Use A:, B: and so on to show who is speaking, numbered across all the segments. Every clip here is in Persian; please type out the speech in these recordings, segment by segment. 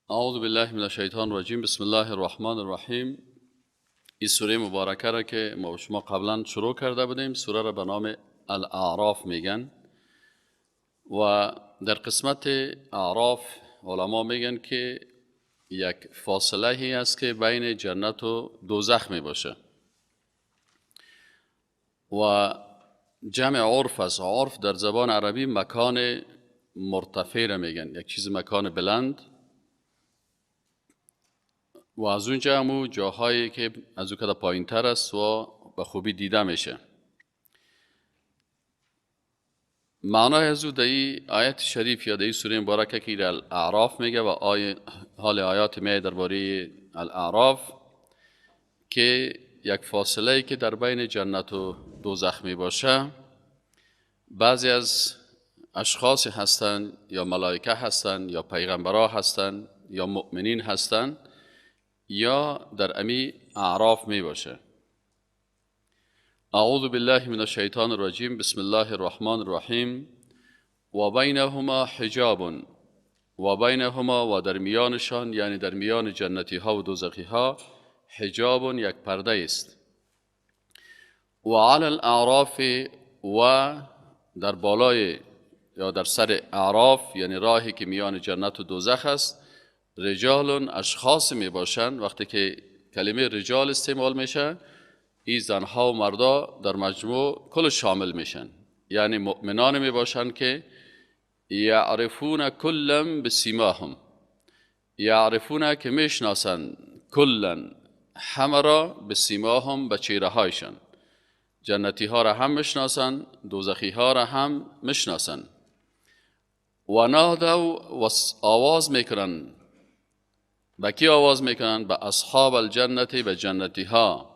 A: اعوذ بالله من الشیطان الرجیم. بسم الله الرحمن الرحیم. این سوره مبارکه را که ما شما قبلا شروع کرده بودیم، سوره را به نام الاعراف میگن و در قسمت اعراف علما میگن که یک فاصله هی است که بین جنت و دوزخ میباشه و جمع عرف است. عرف در زبان عربی مکان مرتفع را میگن، یک چیز مکان بلند، و از اونجا همو جاهایی که از او کده پایین تر است و به خوبی دیده میشه. معنای از او در این آیت شریف یا در این سوره مبارکه که الاعراف میگه و آیه حال آیات میه درباره الاعراف که یک فاصله که در بین جنت و دوزخ می باشه، بعضی از اشخاص هستند یا ملائکه هستند یا پیغمبرا هستند یا مؤمنین هستند یا در امی اعراف می باشه. اعوذ بالله من الشیطان الرجیم. بسم الله الرحمن الرحیم. و بینهما حجاب. و بینهما و در میانشان، یعنی در میان جنتی ها و دوزخی ها، حجاب یک پرده است. و علی الاعراف و در بالای یا در سر اعراف، یعنی راهی که میان جنت و دوزخ است، رجال اشخاص می باشند. وقتی که کلمه رجال استعمال میشه، این زنها و مردا در مجموع کل شامل میشن، یعنی مؤمنان می باشند که یعرفون کلا بسیماهم، یعرفون که میشناسند، کلا همه را، بسیماهم به چهره هایشان. جنتی ها را هم میشناسند، دوزخی ها را هم میشناسند. و نادوا و آواز میکنند. به کی آواز میکنند؟ به اصحاب الجنت، به جنتی ها.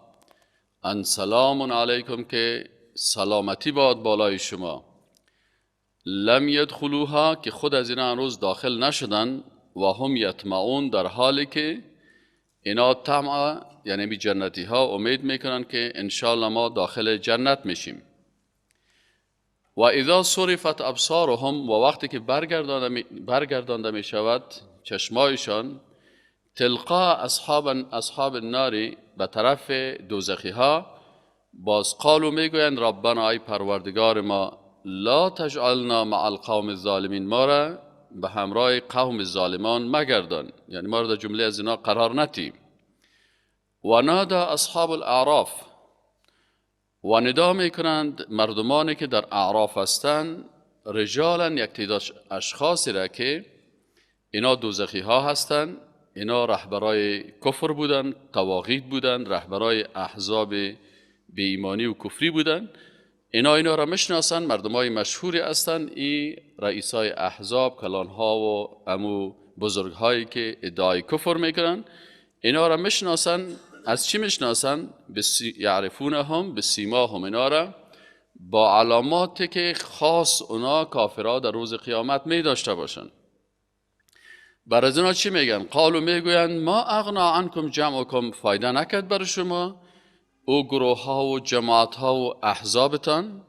A: ان سلام علیکم، که سلامتی باد بالای شما. لم یدخلوها، که خود از اینا هنوز داخل نشدن. و هم یطمعون، در حالی که اینا طمع، یعنی بی جنتی ها امید میکنن که انشالله ما داخل جنت میشیم. و اذا صرفت ابصارهم، و وقتی که برگردانده میشود چشمایشان، تلقا اصحاب النار، به طرف دوزخی ها، باز قالو میگویند ربنا، ای پروردگار ما، لا تجعلنا مع القوم الظالمین، ما را به همراه قوم ظالمان مگردان، یعنی ما را در جمله از اینا قرار ندیم. و نادا اصحاب الاعراف، و ندا میکنند مردمانی که در اعراف هستند، رجالا، یک تعداد اشخاصی را که اینا دوزخی ها هستند، اینا رهبرای کفر بودند، طواغیت بودند، رهبرای احزاب بی‌ایمانی و کفری بودند. اینا را میشناسند، مردمای مشهوری هستند. این رئیسای احزاب، کلانها و امو بزرگهایی که ادعای کفر میکنن، اینا را میشناسند. از چی میشناسند؟ یعرفونهم بسیماهم، اینا را با علاماتی که خاص اونا کافرها در روز قیامت می داشته باشند. بر از اینا چی میگن؟ قالو میگویند ما اغنا عنکم جمعکم، فایده نکرد بر شما او گروه ها و جماعت ها و احزابتان،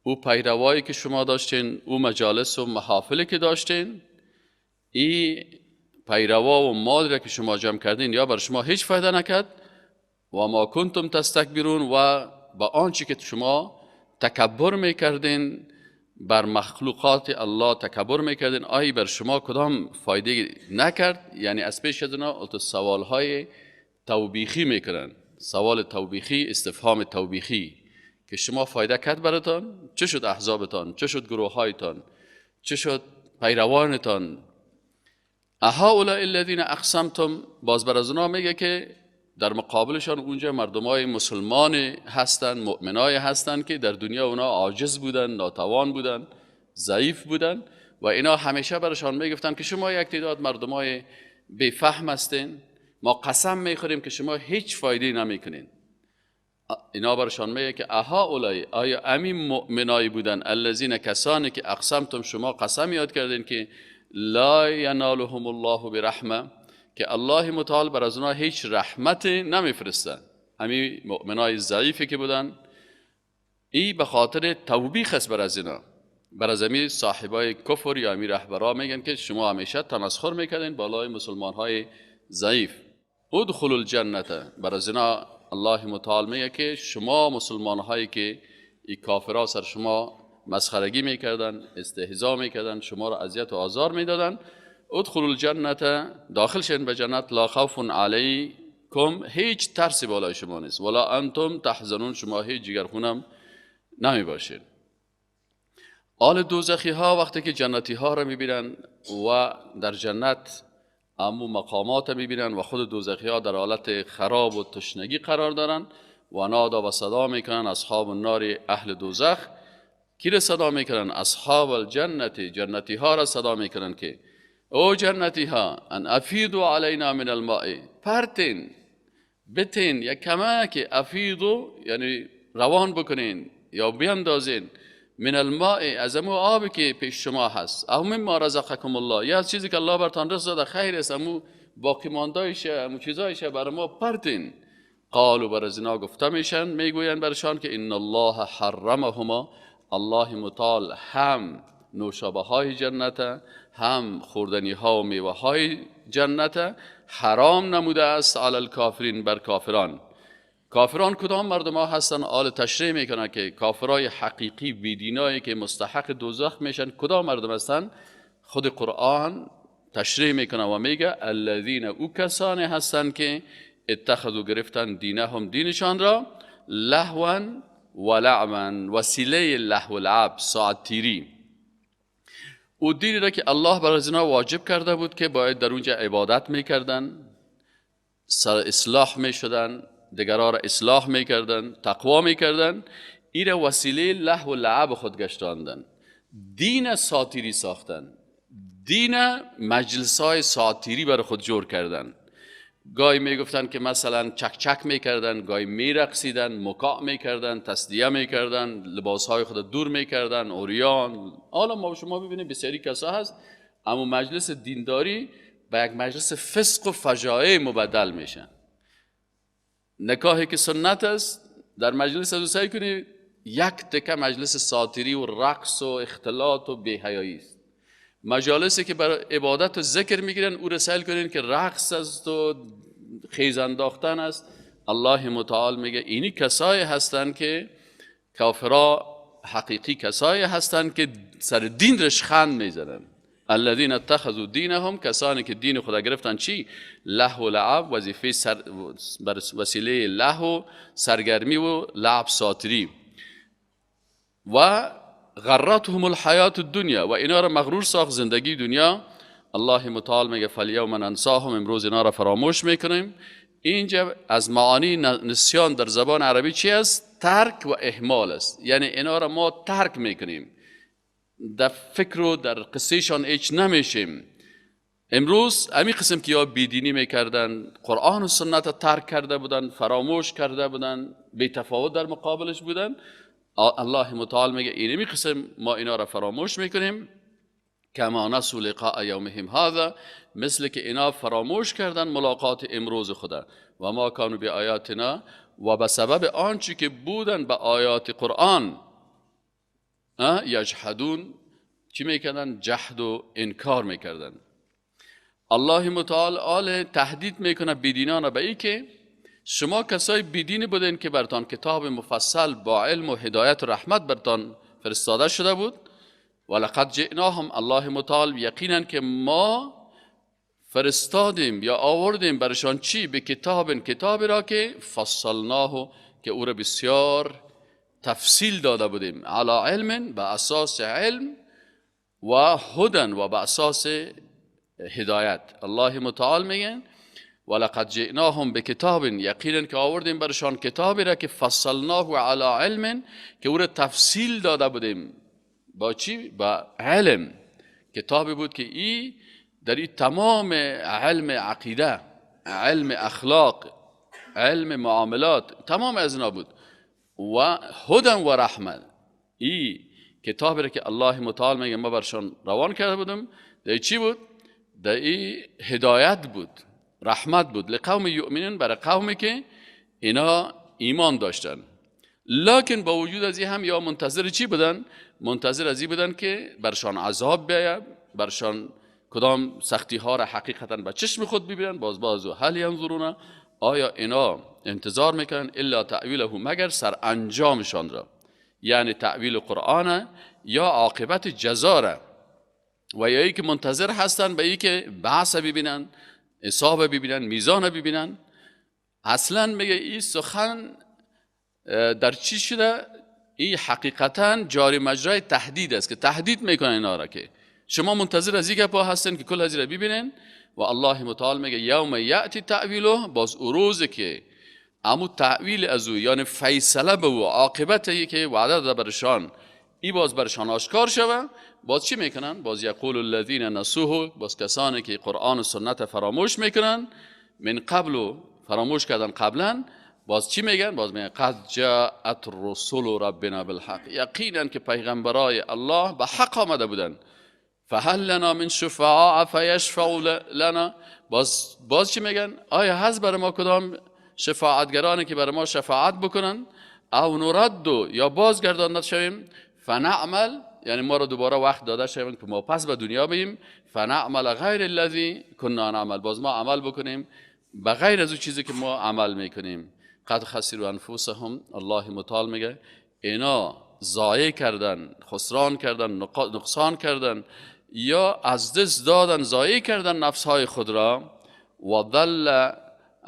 A: او پیروایی که شما داشتین، او مجالس و محافلی که داشتین، ای پیروا و مال را که شما جمع کردین، یا بر شما هیچ فایده نکرد. و ما کنتم تستکبرون، و با آنچه که شما تکبر میکردین بر مخلوقات الله تکبر میکردین، آی بر شما کدام فایده نکرد. یعنی از پیش از اینا سوال های توبیخی میکنن، سوال توبیخی، استفهام توبیخی، که شما فایده کرد براتان؟ چه شد احزابتان؟ چه شد گروه هایتان؟ چه شد پیروانتان؟ اهؤلاء الذین اقسمتم، باز بر از اونا میگه که در مقابلشان اونجا مردمای مسلمان هستن، مؤمنای هستن که در دنیا اونا عاجز بودن، ناتوان بودن، ضعیف بودن، و اینا همیشه برشان میگفتن که شما یک تعداد مردمای بیفهم هستین، ما قسم میخوریم که شما هیچ فایده نمیکنین. اینا برشان میگه که اهؤلاء، آیا امین مؤمنایی بودن، الذین، کسانی که اقسمتم، شما قسم یاد کردین که لا ینالهم الله برحمه، که الله متعال بر از اونا هیچ رحمتی نمیفرستن. همین مؤمنای ضعیفی که بودن، ای به خاطر توبیخ است بر از اینا. بر از امی صاحبای کفر یا امی رهبرا میگن که شما همیشه تمسخر میکردین بالای مسلمان های ضعیف. ادخلوا الجنة، بر از اینا الله متعال میگه که شما مسلمان هایی که ای کافرها سر شما مسخرگی میکردن، استهزا میکردن، شما را اذیت و آزار میدادن، ادخلوا الجنة، داخل شین به جنت، لا خوف علیکم، هیچ ترسی بالای شما نیست، ولا انتم تحزنون، شما هیچ جگرخونم نمی باشین. آل دوزخی ها وقتی که جنتی ها را میبینن و در جنت امو مقامات میبینن و خود دوزخی ها در حالت خراب و تشنگی قرار دارن، و نادا و صدا میکنن اصحاب النار، اهل دوزخ کی را صدا میکنن؟ اصحاب الجنت، جنتی ها را صدا میکنن که او جنتی ها، ان افیدوا علینا من الماء، پرتین بتین یا کمک، افیدو یعنی روان بکنین یا بیندازین، من الماء، از امو آبی که پیش شما هست، او مما رزقکم الله، یا از چیزی که الله برتان رزق داده خیر است، امو باقی ماندایشه، امو چیزایشه بر ما پرتین. قالوا، بر از اینا گفته میشن، میگوین برشان که ان الله حرمهما، الله متعال هم نوشابه های جنت، هم خوردنی ها و میوه های جنت حرام نموده است علی الکافرین، بر کافران. کافران کدام مردم ها هستن؟ آل تشریح میکنن که کافرای حقیقی، بیدینایی که مستحق دوزخ میشن کدام مردم هستن؟ خود قرآن تشریح میکنه و میگه الذین، او کسانی هستن که اتخذوا، گرفتن، دینهم، دینشان را، لهوا و لعبا، وسیله لهو و لعب، ساعت تیری. او دینی را که الله برای اینا واجب کرده بود که باید در اونجا عبادت میکردن، سر اصلاح میشدن، دیگرها را اصلاح میکردن، تقوا میکردن، این را وسیله لهو و لعب خود گشتاندن، دین ساتیری ساختن، دین مجلس های ساتیری برای خود جور کردن. گاهی میگفتن که مثلا چک چک میکردن، گاهی میرقصیدن، مکاع میکردن، تسدیه میکردن، لباس های خود دور میکردن، عریان. حالا ما شما ببینیم بسیاری کسا هست اما مجلس دینداری به یک مجلس فسق و فجایع مبدل میشن. نکاحی که سنت است در مجلس از سعی کنی یک تکه مجلس ساتیری و رقص و اختلاط و بی‌حیایی است. مجالسی که برای عبادت و ذکر میگیرن او را سعی کنین که رقص است و خیز انداختن است. الله متعال میگه اینی کسایی هستند که کافرا حقیقی کسایی هستند که سر دین رشخند میزنن. الذین اتخذوا دینهم، کسانی که دین خدا گرفتن چی؟ لهو و لعب، وظیفه سر، بر وسیله لهو، سرگرمی و لعب ساتری. و غرتهم الحیات الدنیا، و اینا را مغرور ساخت زندگی دنیا. الله متعال میگه فالیوم ننساهم، امروز اینا را فراموش میکنیم. اینجا از معانی نسیان در زبان عربی چی است؟ ترک و اهمال است. یعنی اینا را ما ترک میکنیم، در فکر و در قصهشان هیچ نمیشیم. امروز امی قسم که یا بیدینی میکردن، قرآن و سنت ترک کرده بودن، فراموش کرده بودن، بی تفاوت در مقابلش بودن، الله متعال میگه اینمی قسم ما اینا را فراموش میکنیم. کما نسوا لقاء یومهم هذا، مثل که اینا فراموش کردن ملاقات امروز خدا، و ما کانوا بآیاتنا، و به سبب آنچه که بودن به آیات قرآن یجحدون، چی میکردن؟ جحد و انکار میکردن. الله متعال آل تهدید میکنه بیدینان به ای که شما کسای بیدینی بودین که برتان کتاب مفصل با علم و هدایت و رحمت برتان فرستاده شده بود. ولقد جئناهم، الله متعال یقینا که ما فرستادیم یا آوردیم برشان چی؟ به کتاب، کتاب را که فصلناه، که او را بسیار تفصیل داده بودیم، علی علم، به اساس علم، و هدن، و به اساس هدایت. الله متعال میگه ولقد جئناهم بکتاب، یقینا که آوردیم برشان کتابی را که فصلناه علی علم، که او را تفصیل داده بودیم با چی؟ با علم. کتابی بود که ای در این تمام علم عقیده، علم اخلاق، علم معاملات، تمام از اینا بود. و هدن و رحمت، ای کتابی را که الله متعال میگه ما برشان روان کرده بودم، در چی بود؟ در ای هدایت بود، رحمت بود، لقوم یؤمنون، برای قومی که اینا ایمان داشتن. لکن با وجود از این هم یا منتظر چی بودن؟ منتظر از این بودن که برشان عذاب بیاید، برشان کدام سختی ها را حقیقتا به چشم خود ببینن. باز باز هل ینظرون، آیا اینا انتظار میکنن الا تأویله، مگر سرانجامشان را، یعنی تأویل قرآن یا عاقبت جزا را، و یا ای که منتظر هستن به ای که بعث ببینن، حساب ببینن، میزان ببینن. اصلا میگه این سخن در چی شده؟ این حقیقتا جاری مجرای تهدید است که تهدید میکنه اینا را که شما منتظر از این گپا هستن که کل از را ببینن. و الله متعال میگه یوم یأتی تأویله، باز او روزی که امو تأویل از او، یعنی فیصله به او، عاقبت که وعده داده برشان، ای باز برشان آشکار شوه. باز چی میکنن؟ باز یقول الذین نسوه، باز کسانی که قرآن و سنت فراموش میکنن، من قبل فراموش کردن قبلا، باز چی میگن؟ باز میگن قد جاءت رسول ربنا بالحق، یقینا که پیغمبرای الله به حق آمده بودن. فهل لنا من شفعاء فیشفعوا لنا، باز چی میگن؟ آیا هست برای ما کدام شفاعتگرانی که برای ما شفاعت بکنن؟ او نرد، یا بازگردانده شویم، فنعمل، یعنی ما را دوباره وقت داده شویم که ما پس به دنیا بیم، فنعمل غیر الذی كنا نعمل، باز ما عمل بکنیم به غیر از اون چیزی که ما عمل میکنیم. قد خسروا انفسهم، الله متعال میگه اینا ضایع کردن، خسران کردن، نقصان کردن، یا از دست دادن، ضایع کردن نفسهای خود را. و ضل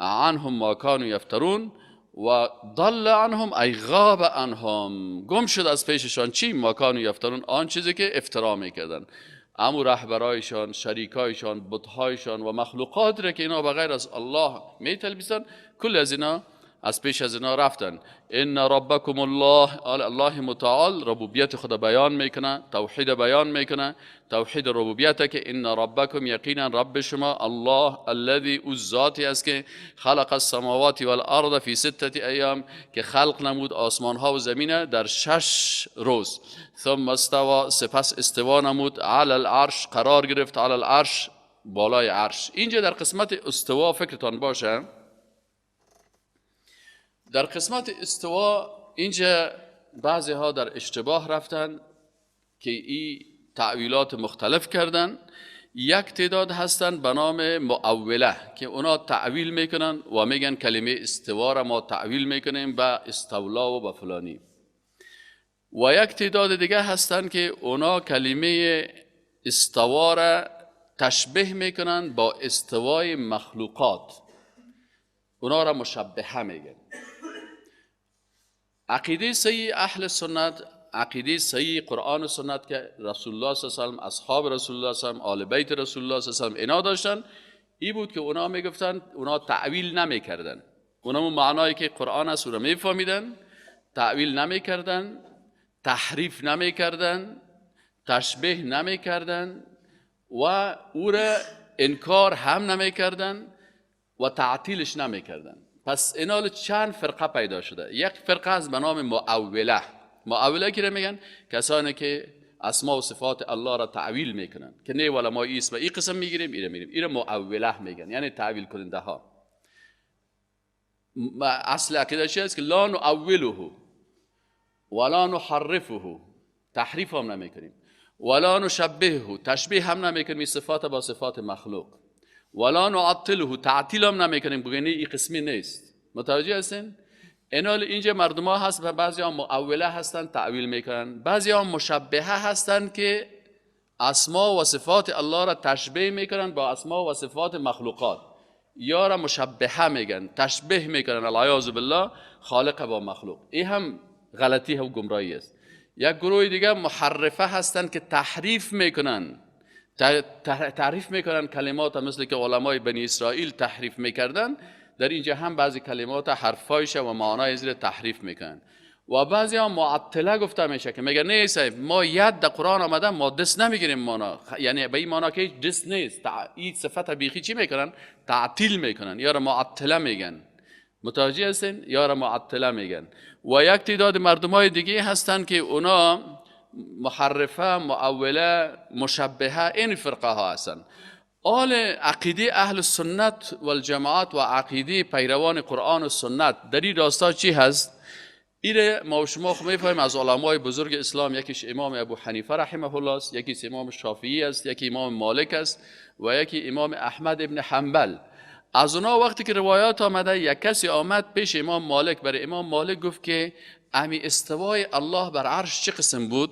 A: عنهم ما كانوا یفترون، و ضل عنهم ای غاب عنهم، گم شد از پیششان چی؟ ما كانوا یفترون، آن چیزی که افترا میکردن. امو رهبرایشان، شریکایشان، بتهایشان و مخلوقات را که اینا بغیر از الله میطلبیستن، کل از اینا از پیش از اینا رفتن. ان ربکم الله، الله متعال ربوبیت خود بیان میکنه، توحید بیان میکنه، توحید ربوبیت که ان ربکم، یقینا رب شما الله الذی، او ذاتی است که خلق السماوات والارض فی سته ایام، که خلق نمود آسمان ها و زمین در 6 روز. ثم استوى، سپس استوا نمود، علی العرش، قرار گرفت، علی العرش، بالای عرش. اینجا در قسمت استوا فکرتان باشه، در قسمت استوا اینجا بعضی ها در اشتباه رفتن که این تأویلات مختلف کردن. یک تعداد هستن به نام مؤوله که اونا تأویل میکنن و میگن کلمه استوا را ما تأویل میکنیم به استولا و به فلانی. و یک تعداد دیگه هستن که اونا کلمه استوا را تشبیه میکنن با استوای مخلوقات، اونا را مشبهه میگن. عقیده صحیح اهل سنت، عقیده صحیح قرآن و سنت که رسول الله صلی الله علیه و سلم، اصحاب رسول الله صلی الله علیه و سلم، آل بیت رسول الله صلی الله علیه و سلم اینا داشتن، ای بود که اونا میگفتن، اونا تعویل نمیکردن، اونا اون معنایی که قرآن است او را میفهمیدن، تعویل نمیکردن، تحریف نمیکردن، تشبیه نمیکردن و او را انکار هم نمیکردن و تعطیلش نمیکردن. پس اینا چند فرقه پیدا شده. یک فرقه از به نام مؤوله. مؤوله کی را میگن؟ کسانی که اسما و صفات الله را تعویل میکنن که نه والا ما ایس و ای قسم میگیریم، ایره میگیریم، ایره مؤوله میگن، یعنی تعویل کننده ها. اصل عقیده چی است؟ که لا نؤوله ولا نحرفه، تحریف هم نمیکنیم، ولا نشبهه، تشبیه هم نمیکنیم صفات با صفات مخلوق، ولا نعطله، تعطیل هم نمیکنیم، بگیم این قسمی نیست. متوجه هستین؟ اینال اینجا مردم ها هست و بعضی ها مؤوله هستن تعویل میکنن، بعضی ها مشبهه هستن که اسما و صفات الله را تشبیه میکنن با اسما و صفات مخلوقات، یا را مشبهه میگن، تشبیه میکنن العیاذ بالله خالق با مخلوق. این هم غلطی و گمراهی است. یک گروه دیگه محرفه هستن که تحریف میکنن، تعریف میکنن کلمات، مثل که علمای بنی اسرائیل تحریف میکردن. در اینجا هم بعضی کلمات حرفایش و معنای زیر تحریف میکنن. و بعضی هم معطله گفته میشه که میگه نه صاحب ما ید در قرآن آمده، ما دست نمیگیریم معنا، یعنی به این معنا که هیچ دست نیست، این صفت بیخی چی میکنن؟ تعطیل میکنن، یا را معطله میگن. متوجه هستین؟ یا را معطله میگن. و یک تعداد مردم های دیگه هستن که اونا محرفه، مؤوله، مشبهه، این فرقه ها هستن. آل عقیده اهل سنت و الجماعت و عقیده پیروان قرآن و سنت در این راستا چی هست؟ ایره ما و شما خب میفهمیم از علمای بزرگ اسلام، یکیش امام ابو حنیفه رحمه الله است، یکیش امام شافعی است، یکی امام مالک است و یکی امام احمد ابن حنبل. از اونا وقتی که روایات آمده، یک کسی آمد پیش امام مالک، برای امام مالک گفت که امی استوای الله بر عرش چه قسم بود؟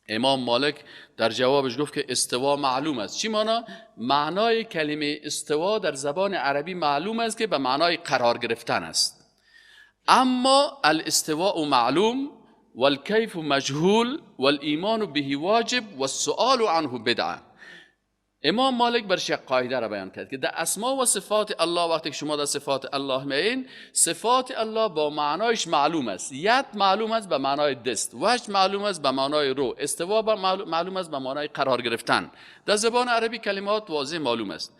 A: امام مالک در جوابش گفت که استوا معلوم است. چی معنا؟ معنای کلمه استوا در زبان عربی معلوم است که به معنای قرار گرفتن است. اما الاستواء معلوم والکیف مجهول والایمان به واجب والسؤال عنه بدعه. امام مالک برش یک قاعده را بیان کرد که در اسما و صفات الله، وقتی که شما در صفات الله میین، صفات الله با معنایش معلوم است. ید معلوم است به معنای دست، وجه معلوم است به معنای رو، استوا معلوم است به معنای قرار گرفتن. در زبان عربی کلمات واضح معلوم است.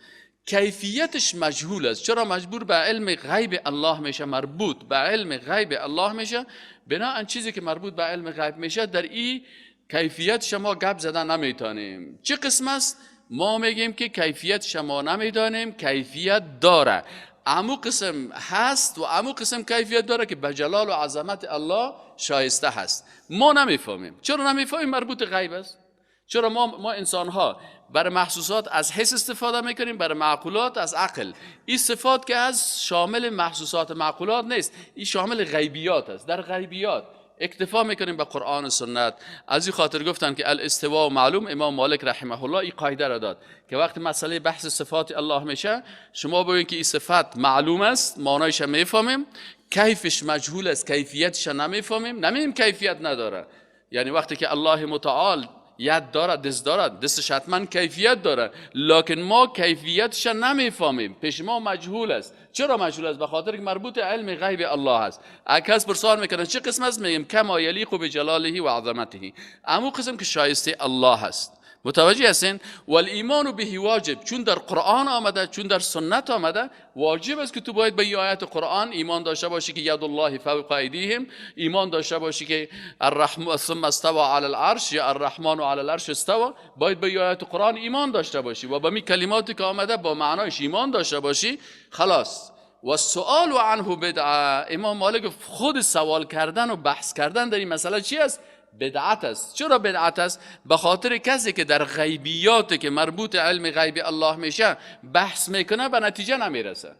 A: کیفیتش مجهول است. چرا مجبور به علم غیب الله میشه؟ مربوط به علم غیب الله میشه. بناءً چیزی که مربوط به علم غیب میشه در این کیفیت شما گپ زدن نمیتونیم. چه قسم است؟ ما میگیم که کیفیت شما نمیدانیم، کیفیت داره، امو قسم هست و امو قسم کیفیت داره که به جلال و عظمت الله شایسته هست. ما نمیفهمیم. چرا نمیفهمیم؟ مربوط غیب است. چرا ما انسان ها برای محسوسات از حس استفاده میکنیم، برای معقولات از عقل. این صفات که از شامل محسوسات معقولات نیست، این شامل غیبیات است. در غیبیات اکتفا میکنیم به قرآن و سنت. از این خاطر گفتن که الاستواء معلوم. امام مالک رحمه الله این قاعده را داد که وقتی مسئله بحث صفات الله میشه، شما ببینید که این صفت معلوم است، معنایش میفهمیم، کیفش مجهول است، کیفیتش نمیفهمیم، نمیدونیم کیفیت نداره. یعنی وقتی که الله متعال ید دارد، دست دارد، دستش حتما کیفیت داره، لکن ما کیفیتش نمیفهمیم، پیش ما مجهول است. چرا مجهول است؟ به خاطر که مربوط علم غیب الله است. اگه پرسان میکنه چه قسم است، میگیم کما یلیق بجلاله و عظمته، امو قسم که شایسته الله است. متوجه هستین؟ والایمان به واجب، چون در قرآن آمده، چون در سنت آمده، واجب است که تو باید به آیت قرآن ایمان داشته باشی که ید الله فوق ایدیهم، ایمان داشته باشی که الرحمن ثم استوى علی العرش یا الرحمن علی العرش استوى. باید به آیت قرآن ایمان داشته باشی و با می کلماتی که آمده با معنایش ایمان داشته باشی. خلاص. و سؤال عنه بدعه. امام مالک خود سوال کردن و بحث کردن در این مسئله چی است؟ بدعت است. چرا بدعت است؟ به خاطر کسی که در غیبیات که مربوط علم غیب الله میشه بحث میکنه به نتیجه نمیرسه.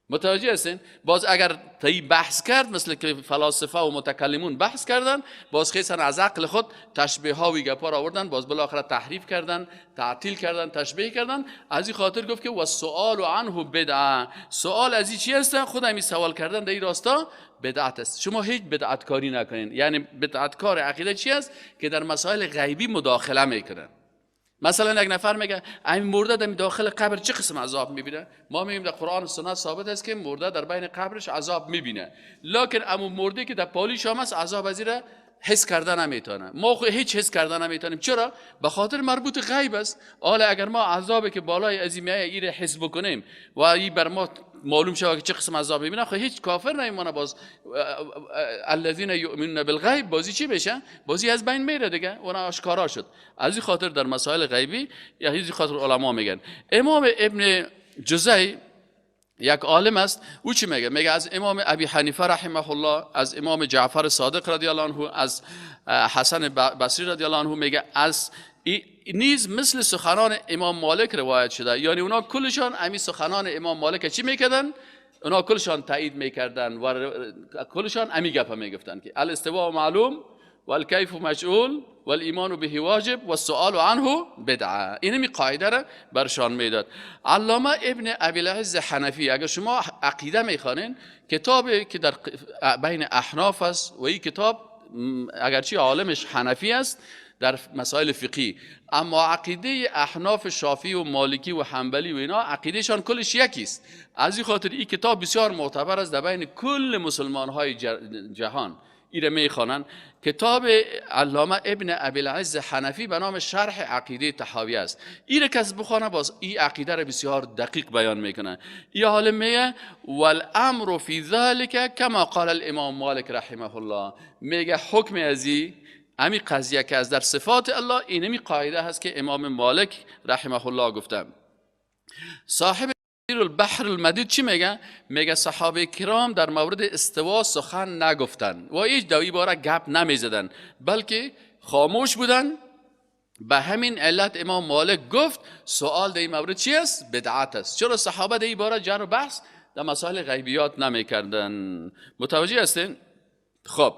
A: متوجه هستین؟ باز اگر تی بحث کرد، مثل که فلاسفه و متکلمون بحث کردن، باز خیسن از عقل خود تشبیه ها و گپا را آوردن، باز بالاخره تحریف کردن، تعطیل کردن، تشبیه کردن. از این خاطر گفت که و سؤال عنه بدعه. سوال از این چی است؟ خود همین سوال کردن در این راستا بدعت است. شما هیچ بدعتکاری نکنین. یعنی بدعتکار عقیده چی است؟ که در مسائل غیبی مداخله میکنه. مثلا یک نفر میگه این مرده در داخل قبر چه قسم عذاب میبینه؟ ما میگیم در قرآن و سنت ثابت است که مرده در بین قبرش عذاب میبینه، لکن امو مرده که در پالی شام است عذاب از این حس کرده نمیتونه. ما خو هیچ حس کرده نمیتونیم. چرا؟ به خاطر مربوط غیب است. حالا اگر ما عذابی که بالای از این میایه ایره حس بکنیم و این بر ما معلوم شود که چه قسم عذاب میبینه، خو هیچ کافر نمیمونه. باز الذین یؤمنون بالغیب بازی چی بشه؟ بازی از بین میره دیگه، اون آشکارا شد. از این خاطر در مسائل غیبی یا این خاطر علما میگن. امام ابن جزی یک عالم است، او چی میگه؟ میگه از امام ابی حنیفه رحمه الله، از امام جعفر صادق رضی الله عنه، از حسن بصری رضی الله عنه، میگه از نیز مثل سخنان امام مالک روایت شده. یعنی اونا کلشان امی سخنان امام مالک چی میکردن؟ اونا کلشان تایید میکردن و کلشان امی گپ میگفتن که الاستواء معلوم والکیف مجهول والایمان به واجب والسؤال عنه بدعه. اینمی قاعده را برشان میداد. علامه ابن ابی العز حنفی، اگر شما عقیده میخوانین، کتابی که در بین احناف است و این کتاب اگرچه عالمش حنفی است در مسائل فقهی، اما عقیده احناف شافعی و مالکی و حنبلی و اینا عقیدهشان کلش یکی است. از این خاطر این کتاب بسیار معتبر است در بین کل مسلمان های جهان. ایره میخوانن. کتاب علامه ابن ابی العز حنفی به نام شرح عقیده طحاوی است. ایره کس بخوانه باز این عقیده را بسیار دقیق بیان میکنه. این عالم میگه والامر فی ذلک کما قال الامام مالک رحمه الله. میگه حکم ازی امی قضیه که از در صفات الله اینمی قاعده هست که امام مالک رحمه الله گفته. صاحب البحر المدید چی میگه؟ میگه صحابه کرام در مورد استوا سخن نگفتن و هیچ دوی باره گپ نمیزدن، بلکه خاموش بودن. به همین علت امام مالک گفت سوال در این مورد چی است؟ بدعت است. چرا صحابه در این باره جر و بحث در مسائل غیبیات نمیکردن؟ متوجه هستین؟ خب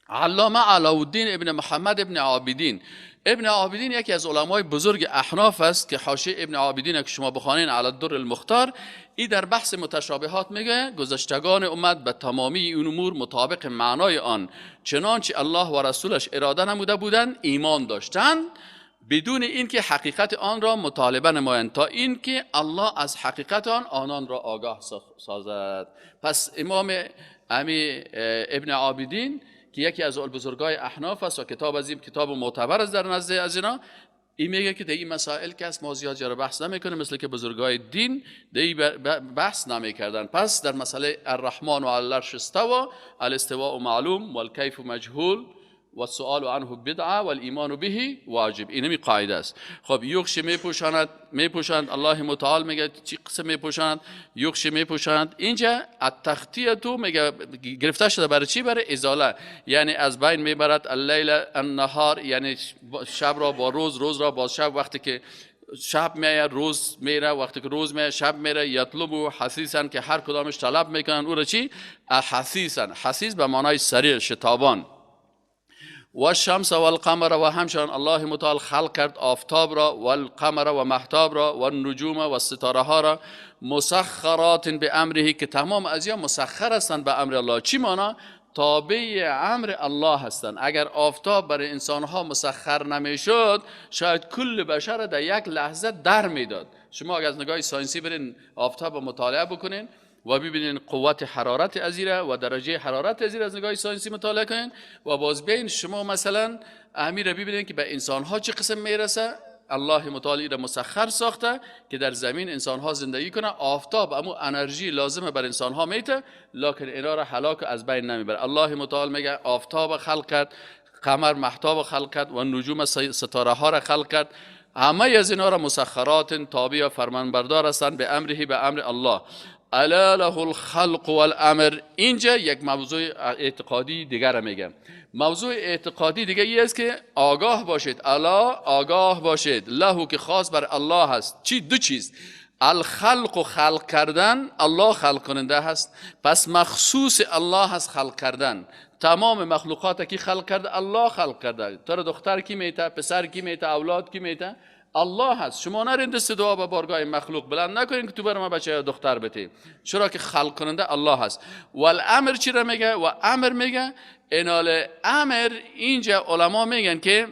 A: علامه علاءالدین ابن محمد ابن عابدین، ابن عابدین یکی از علمای بزرگ احناف است که حاشیه ابن عابدین که شما بخوانین علی الدر المختار، ای در بحث متشابهات میگه گذشتگان امت به تمامی این امور مطابق معنای آن چنانچه الله و رسولش اراده نموده بودند ایمان داشتند، بدون اینکه حقیقت آن را مطالبه نمایند تا اینکه الله از حقیقت آن آنان را آگاه سازد. پس امام امی ابن عابدین که یکی از بزرگای احناف است و کتاب از این کتاب معتبر است در نزد از اینا، این میگه که در این مسائل که است ما زیاد جر بحث نمیکنه، مثل که بزرگای دین در این بحث نمیکردن. پس در مسئله الرحمن و علی العرش استوی، الاستواء معلوم والکیف مجهول و السؤال عنه بدعه و الایمان به واجب، اینمی قاعده است. خب یغش میپوشاند، الله متعال میگه چی قسم میپوشاند؟ یغش میپوشاند. اینجا التخطیه تو میگه گرفته شده برای چی؟ برای ازاله، یعنی از بین میبرد اللیل النهار، یعنی شب را با روز، روز را با شب. وقتی که شب میاد روز میره، وقتی که روز میاد شب میره. یطلبو حثیثا که هر کدامش طلب میکنن او را چی؟ حثیثا، حثیث به معنای سریع، شتابان. و الشمس والقمر، و همچنان الله متعال خلق کرد آفتاب را و القمر و مهتاب را و النجوم و ستاره ها را، مسخرات به امره، که تمام از یا مسخر هستند به امر الله. چی معنا؟ تابع امر الله هستند. اگر آفتاب برای انسان ها مسخر نمیشد شاید کل بشر در یک لحظه در میداد. شما اگر از نگاه ساینسی برین آفتاب مطالعه بکنین و ببینین قوت حرارت ازیره و درجه حرارت ازیره از نگاه ساینسی مطالعه کنین و باز بین شما مثلا امیر ببینین که به انسان ها چه قسم میرسه. الله متعالی را مسخر ساخته که در زمین انسان ها زندگی کنه. آفتاب امو انرژی لازمه بر انسان ها میته، لکن اینا را هلاک از بین نمیبره. الله متعال میگه آفتاب خلق کرد، قمر مهتاب خلق کرد و نجوم ستاره ها را خلق کرد. همه از اینا را مسخرات تابع و فرمانبردار هستند به امره، به امر الله. الا له الخلق والامر. اینجا یک موضوع اعتقادی دیگر میگم. موضوع اعتقادی دیگه ای است که آگاه باشید، الا آگاه باشید، له که خاص بر الله هست. چی؟ دو چیز: الخلق و خلق کردن، الله خلق کننده هست، پس مخصوص الله هست خلق کردن. تمام مخلوقات کی خلق کرده؟ الله خلق کرده. تو دختر کی میته، پسر کی میته، اولاد کی میته؟ الله هست. شما نرین دست دعا به بارگاه مخلوق بلند نکنین که تو بر ما بچه یا دختر بتی، چرا که خلق کننده الله هست. والامر چی را میگه؟ و امر میگه انال امر. اینجا علما میگن که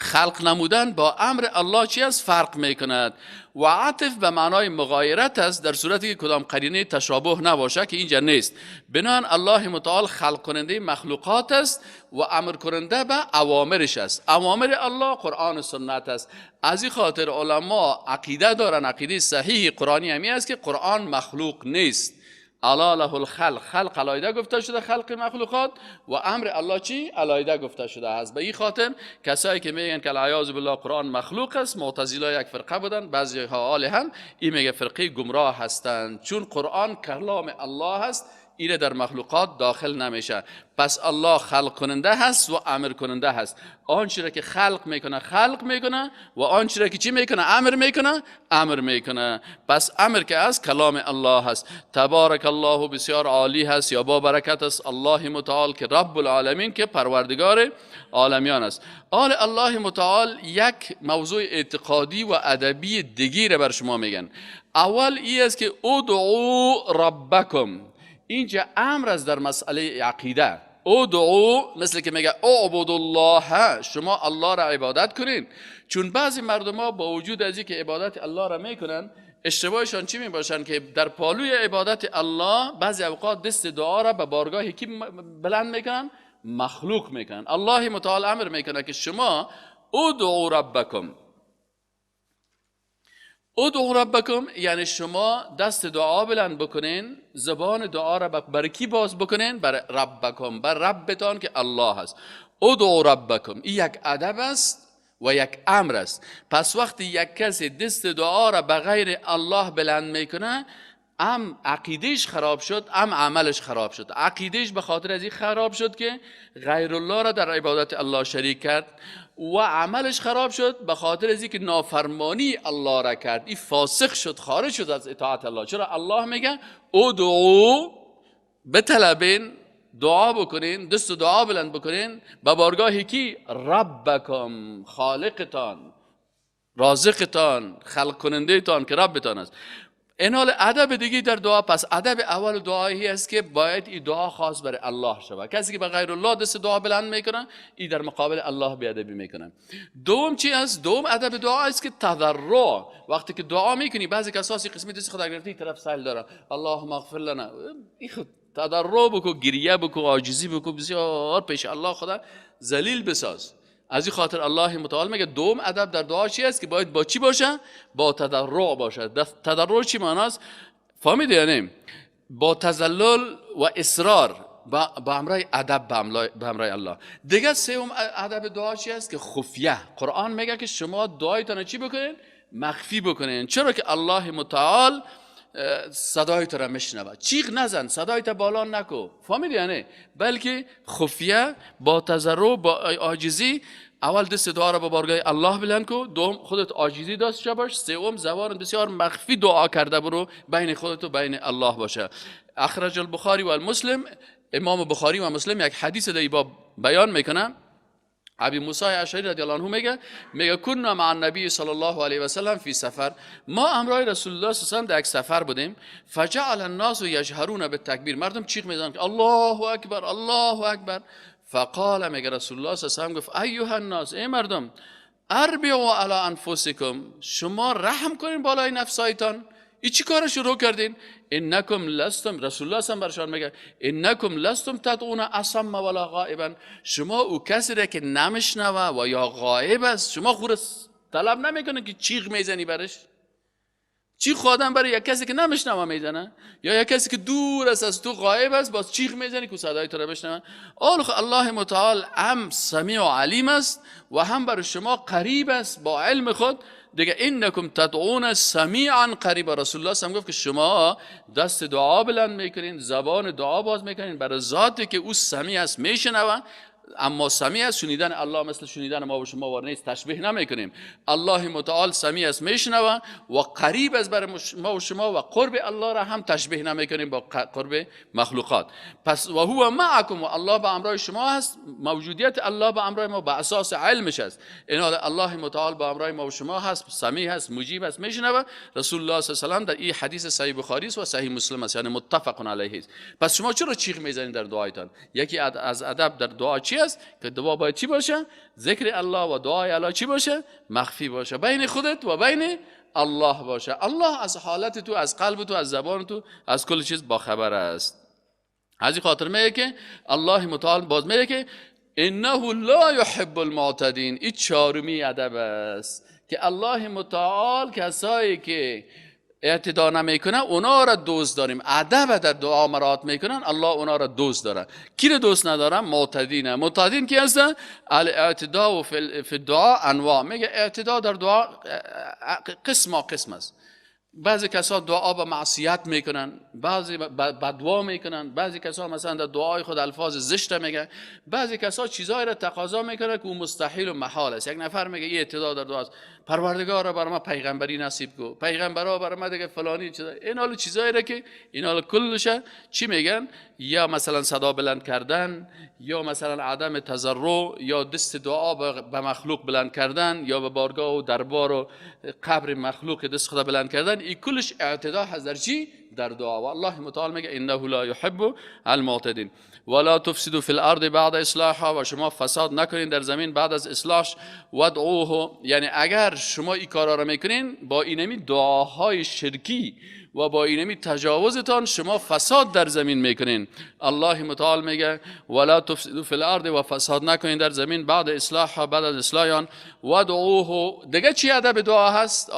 A: خلق نمودن با امر الله چی است؟ فرق میکند. و عطف به معنای مغایرت است در صورتی که کدام قرینه تشابه نباشه که اینجا نیست. بنابراین الله متعال خلق کننده مخلوقات است و امر کننده به اوامرش است. اوامر الله قرآن و سنت است. از این خاطر علما عقیده دارن، عقیده صحیح قرآنی همی است که قرآن مخلوق نیست. الا له الخلق، خلق علایده گفته شده، خلق مخلوقات، و امر الله چی؟ علایده گفته شده است. به این خاطر کسایی که میگن که العیاذ بالله قرآن مخلوق است، معتزله یک فرقه بودن، بعضی ها آل هم این میگه فرقه گمراه هستند، چون قرآن کلام الله است، ایره در مخلوقات داخل نمیشه. پس الله خلق کننده هست و امر کننده هست. آنچه را که خلق میکنه خلق میکنه و آنچه را که چی میکنه؟ امر میکنه امر میکنه. پس امر که از کلام الله هست. تبارک الله، بسیار عالی هست یا با برکت است الله متعال که رب العالمین، که پروردگار عالمیان است. آل الله متعال یک موضوع اعتقادی و ادبی دیگه بر شما میگن. اول ای است که ادعو ربکم. اینجا امر است در مسئله عقیده. ادعو مثل که میگه اعبد الله، شما الله را عبادت کنین. چون بعضی مردم ها با وجود از اینکه عبادت الله را میکنن، اشتباهشان چی میباشن که در پالوی عبادت الله بعضی اوقات دست دعا را به بارگاه کی بلند میکنن؟ مخلوق میکنن. الله متعال امر میکنه که شما ادعو ربکم. ادعو ربکم یعنی شما دست دعا بلند بکنین، زبان دعا را بر کی باز بکنین؟ بر ربکم، بر ربتان که الله هست. ادعو ربکم، این یک ادب است و یک امر است. پس وقتی یک کسی دست دعا را به غیر الله بلند میکنه، ام عقیدهش خراب شد، ام عملش خراب شد. عقیدهش به خاطر از این خراب شد که غیر الله را در عبادت الله شریک کرد، و عملش خراب شد به خاطر از اینکه نافرمانی الله را کرد. این فاسق شد، خارج شد از اطاعت الله. چرا الله میگه ادعو، بطلبین، دعا بکنین، دست دعا بلند بکنین به بارگاه کی؟ ربکم، خالقتان، رازقتان، خلق کننده تان که ربتان است. این حال ادب دیگه در دعا. پس ادب اول دعایی است که باید این دعا خاص برای الله شود. کسی که به غیر الله دست دعا بلند میکنه، این در مقابل الله بی‌ادبی میکنه. دوم چی است؟ دوم ادب دعا است که تضرع. وقتی که دعا میکنی، بعضی کساسی قسمی دست خدا گرفته طرف سایل داره، اللهم اغفر لنا، این خود تضرع بکو، گریه بکو، عاجزی بکو، بسیار پیش الله خدا ذلیل بساز. از این خاطر الله متعال میگه دوم ادب در دعا چی است؟ که باید با چی باشه؟ با تضرع باشه. تضرع چی معناست؟ فهمیدی؟ یعنی با تذلل و اصرار، با امرای ادب، با امرای الله. دیگه سوم ادب دعا چی است؟ که خفیه. قرآن میگه که شما دعایتان چی بکنین؟ مخفی بکنین. چرا که الله متعال صدای تو را میشنوه. چیغ نزن، صدای تو بالا نکو، فهمیدی؟ یعنی بلکه خفیه، با تضرع، با عاجزی. اول دست دعا را به بارگاه الله بلند کو، دوم خودت عاجزی داشته باش، سوم زبان بسیار مخفی دعا کرده برو، بین خودت و بین الله باشه. اخرج البخاری و المسلم، امام بخاری و مسلم یک حدیث در باب بیان میکنه. ابی موسی اشعری رضی الله عنه میگه کنا مع النبی صلی الله علیه و سلم فی سفر، ما همراه رسول الله صلی الله علیه و سلم در یک سفر بودیم. فجعل الناس یجهرون بالتکبیر، مردم چیغ میزنن که الله اکبر، الله اکبر. فقال، میگه رسول الله صلی الله علیه و سلم گفت ایها الناس، ای مردم، اربعوا علی انفسکم، شما رحم کنین بالای نفسایتان. ای چی کار شروع کردین؟ انکم لستم، رسول الله صلی برشان میگه انکم لستم تدعون اصم ولا غائبا، شما او کسی را که نمیشنوه و یا غائب است، شما خور طلب نمیکنه که چیغ میزنی برش. چیغ خودم برای یک کسی که نمیشنوه میزنه، یا یک کسی که دور است از تو غائب است، باز چیغ میزنی که صدای تو را بشنوه. الله متعال هم سمیع و علیم است و هم برای شما قریب است با علم خود. دیگه انکم تدعون سمیعا قریبا، رسول الله صلی گفت که شما دست دعا بلند میکنین، زبان دعا باز میکنین برای ذاتی که او سمیع است، میشنوه. اما سمیع است، شنیدن الله مثل شنیدن ما و شما وار نیست، تشبیه نمیکنیم. الله متعال سمیع است، میشنوه و قریب است برای ما و شما، و قرب الله را هم تشبیه نمیکنیم با قرب مخلوقات. پس و هو معکم، و الله به امرای شما هست، موجودیت الله به امرای ما به اساس علمش است. این حال الله متعال به امرای ما و شما هست، سمیع هست، مجیب است، میشنوه. رسول الله صلی الله علیه و سلم در این حدیث صحیح بخاری است و صحیح مسلم است، یعنی متفق علیه است. پس شما چرا چیغ میزنید در دعایتان؟ یکی از ادب در دعا چی است؟ که دعا باید چی باشه؟ ذکر الله و دعای الله چی باشه؟ مخفی باشه، بین خودت و بین الله باشه. الله از حالت تو، از قلب تو، از زبان تو، از کل چیز با خبر است. از این خاطر میگه که الله متعال باز میگه که انه لا یحب المعتدین. این چهارمی ادب است که الله متعال کسایی که اعتدا نمیکنه اونا را دوست داریم. ادب در دعا مراعات میکنن، الله اونا را دوست داره. کی را دوست نداره؟ معتدین. معتدین کی هستن؟ الاعتداء فی الدعاء انواع. میگه اعتدا در دعا قسم قسم است. بعضی کسا دعا به معصیت میکنن، بعضی بدوا میکنن، بعضی کسا مثلا در دعای خود الفاظ زشت میگن، بعضی کسا چیزایی را تقاضا میکنن که او مستحیل و محال است. یک نفر میگه این اعتدا در دعا است، پروردگارا برای ما پیغمبری نصیب کو، پیغمبرا برای ما دیگه فلانی چیزا، این حال چیزایی را که این حال کلش چی میگن؟ یا مثلا صدا بلند کردن، یا مثلا عدم تضرع، یا دست دعا به مخلوق بلند کردن، یا به بارگاه و دربار و قبر مخلوق دست خدا بلند کردن، این کلش اعتدا هست در چی؟ در دعا. و الله متعال میگه انه لا یحب المعتدین. ولا تفسدوا فی الارض بعد اصلاحها، و شما فساد نکنین در زمین بعد از اصلاحش. وادعوه، یعنی اگر شما این کارا را میکنین با اینمی دعاهای شرکی و با اینمی تجاوزتان شما فساد در زمین میکنین. الله متعال میگه ولا تفسدوا فی الارض، و فساد نکنین در زمین بعد اصلاحها، بعد از اصلاح آن. وادعوه. دیگه چی ادب دعا هست؟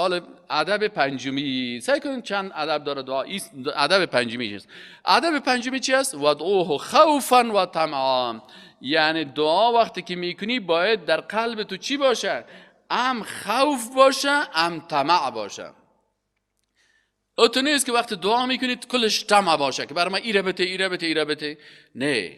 A: ادب پنجمی. سعی کنین چند ادب داره دعا. ادب پنجمی چیست؟ ادب پنجمی چی است؟ وادعوه خوفا و طمعا. یعنی دعا وقتی که میکنی باید در قلب تو چی باشه؟ هم خوف باشه هم طمع باشه. او تو نیست که وقتی دعا میکنید کلش طمع باشه که برای من ایره بته ایره بته ایره بته. نه،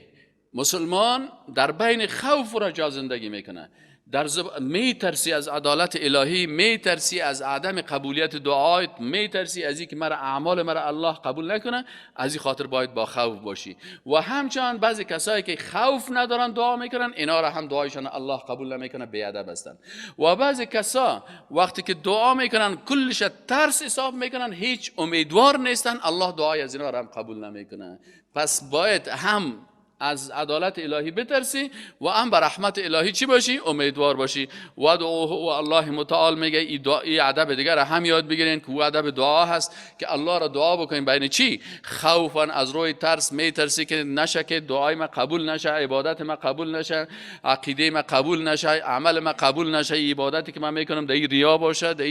A: مسلمان در بین خوف و رجا زندگی میکنه. در میترسی از عدالت الهی، میترسی از عدم قبولیت دعایت، میترسی از اینکه مرا اعمال مرا الله قبول نکنه، از این خاطر باید با خوف باشی. و همچنان بعضی کسایی که خوف ندارن دعا میکنن، اینا را هم دعایشان الله قبول نمیکنه، بی‌ادب هستن. و بعضی کسا وقتی که دعا میکنن کلش ترس حساب میکنن، هیچ امیدوار نیستن، الله دعای از اینا را هم قبول نمیکنه. پس باید هم از عدالت الهی بترسی و هم به رحمت الهی چی باشی؟ امیدوار باشی. و دعوه و الله متعال میگه ای دعای ادب دیگر هم یاد بگیرین که او ادب دعا هست که الله را دعا بکنین بین چی؟ خوفا، از روی ترس، میترسی که نشه که دعای ما قبول نشه، عبادت ما قبول نشه، عقیده ما قبول نشه، عمل ما قبول نشه، عبادتی که من میکنم در ریا باشه، در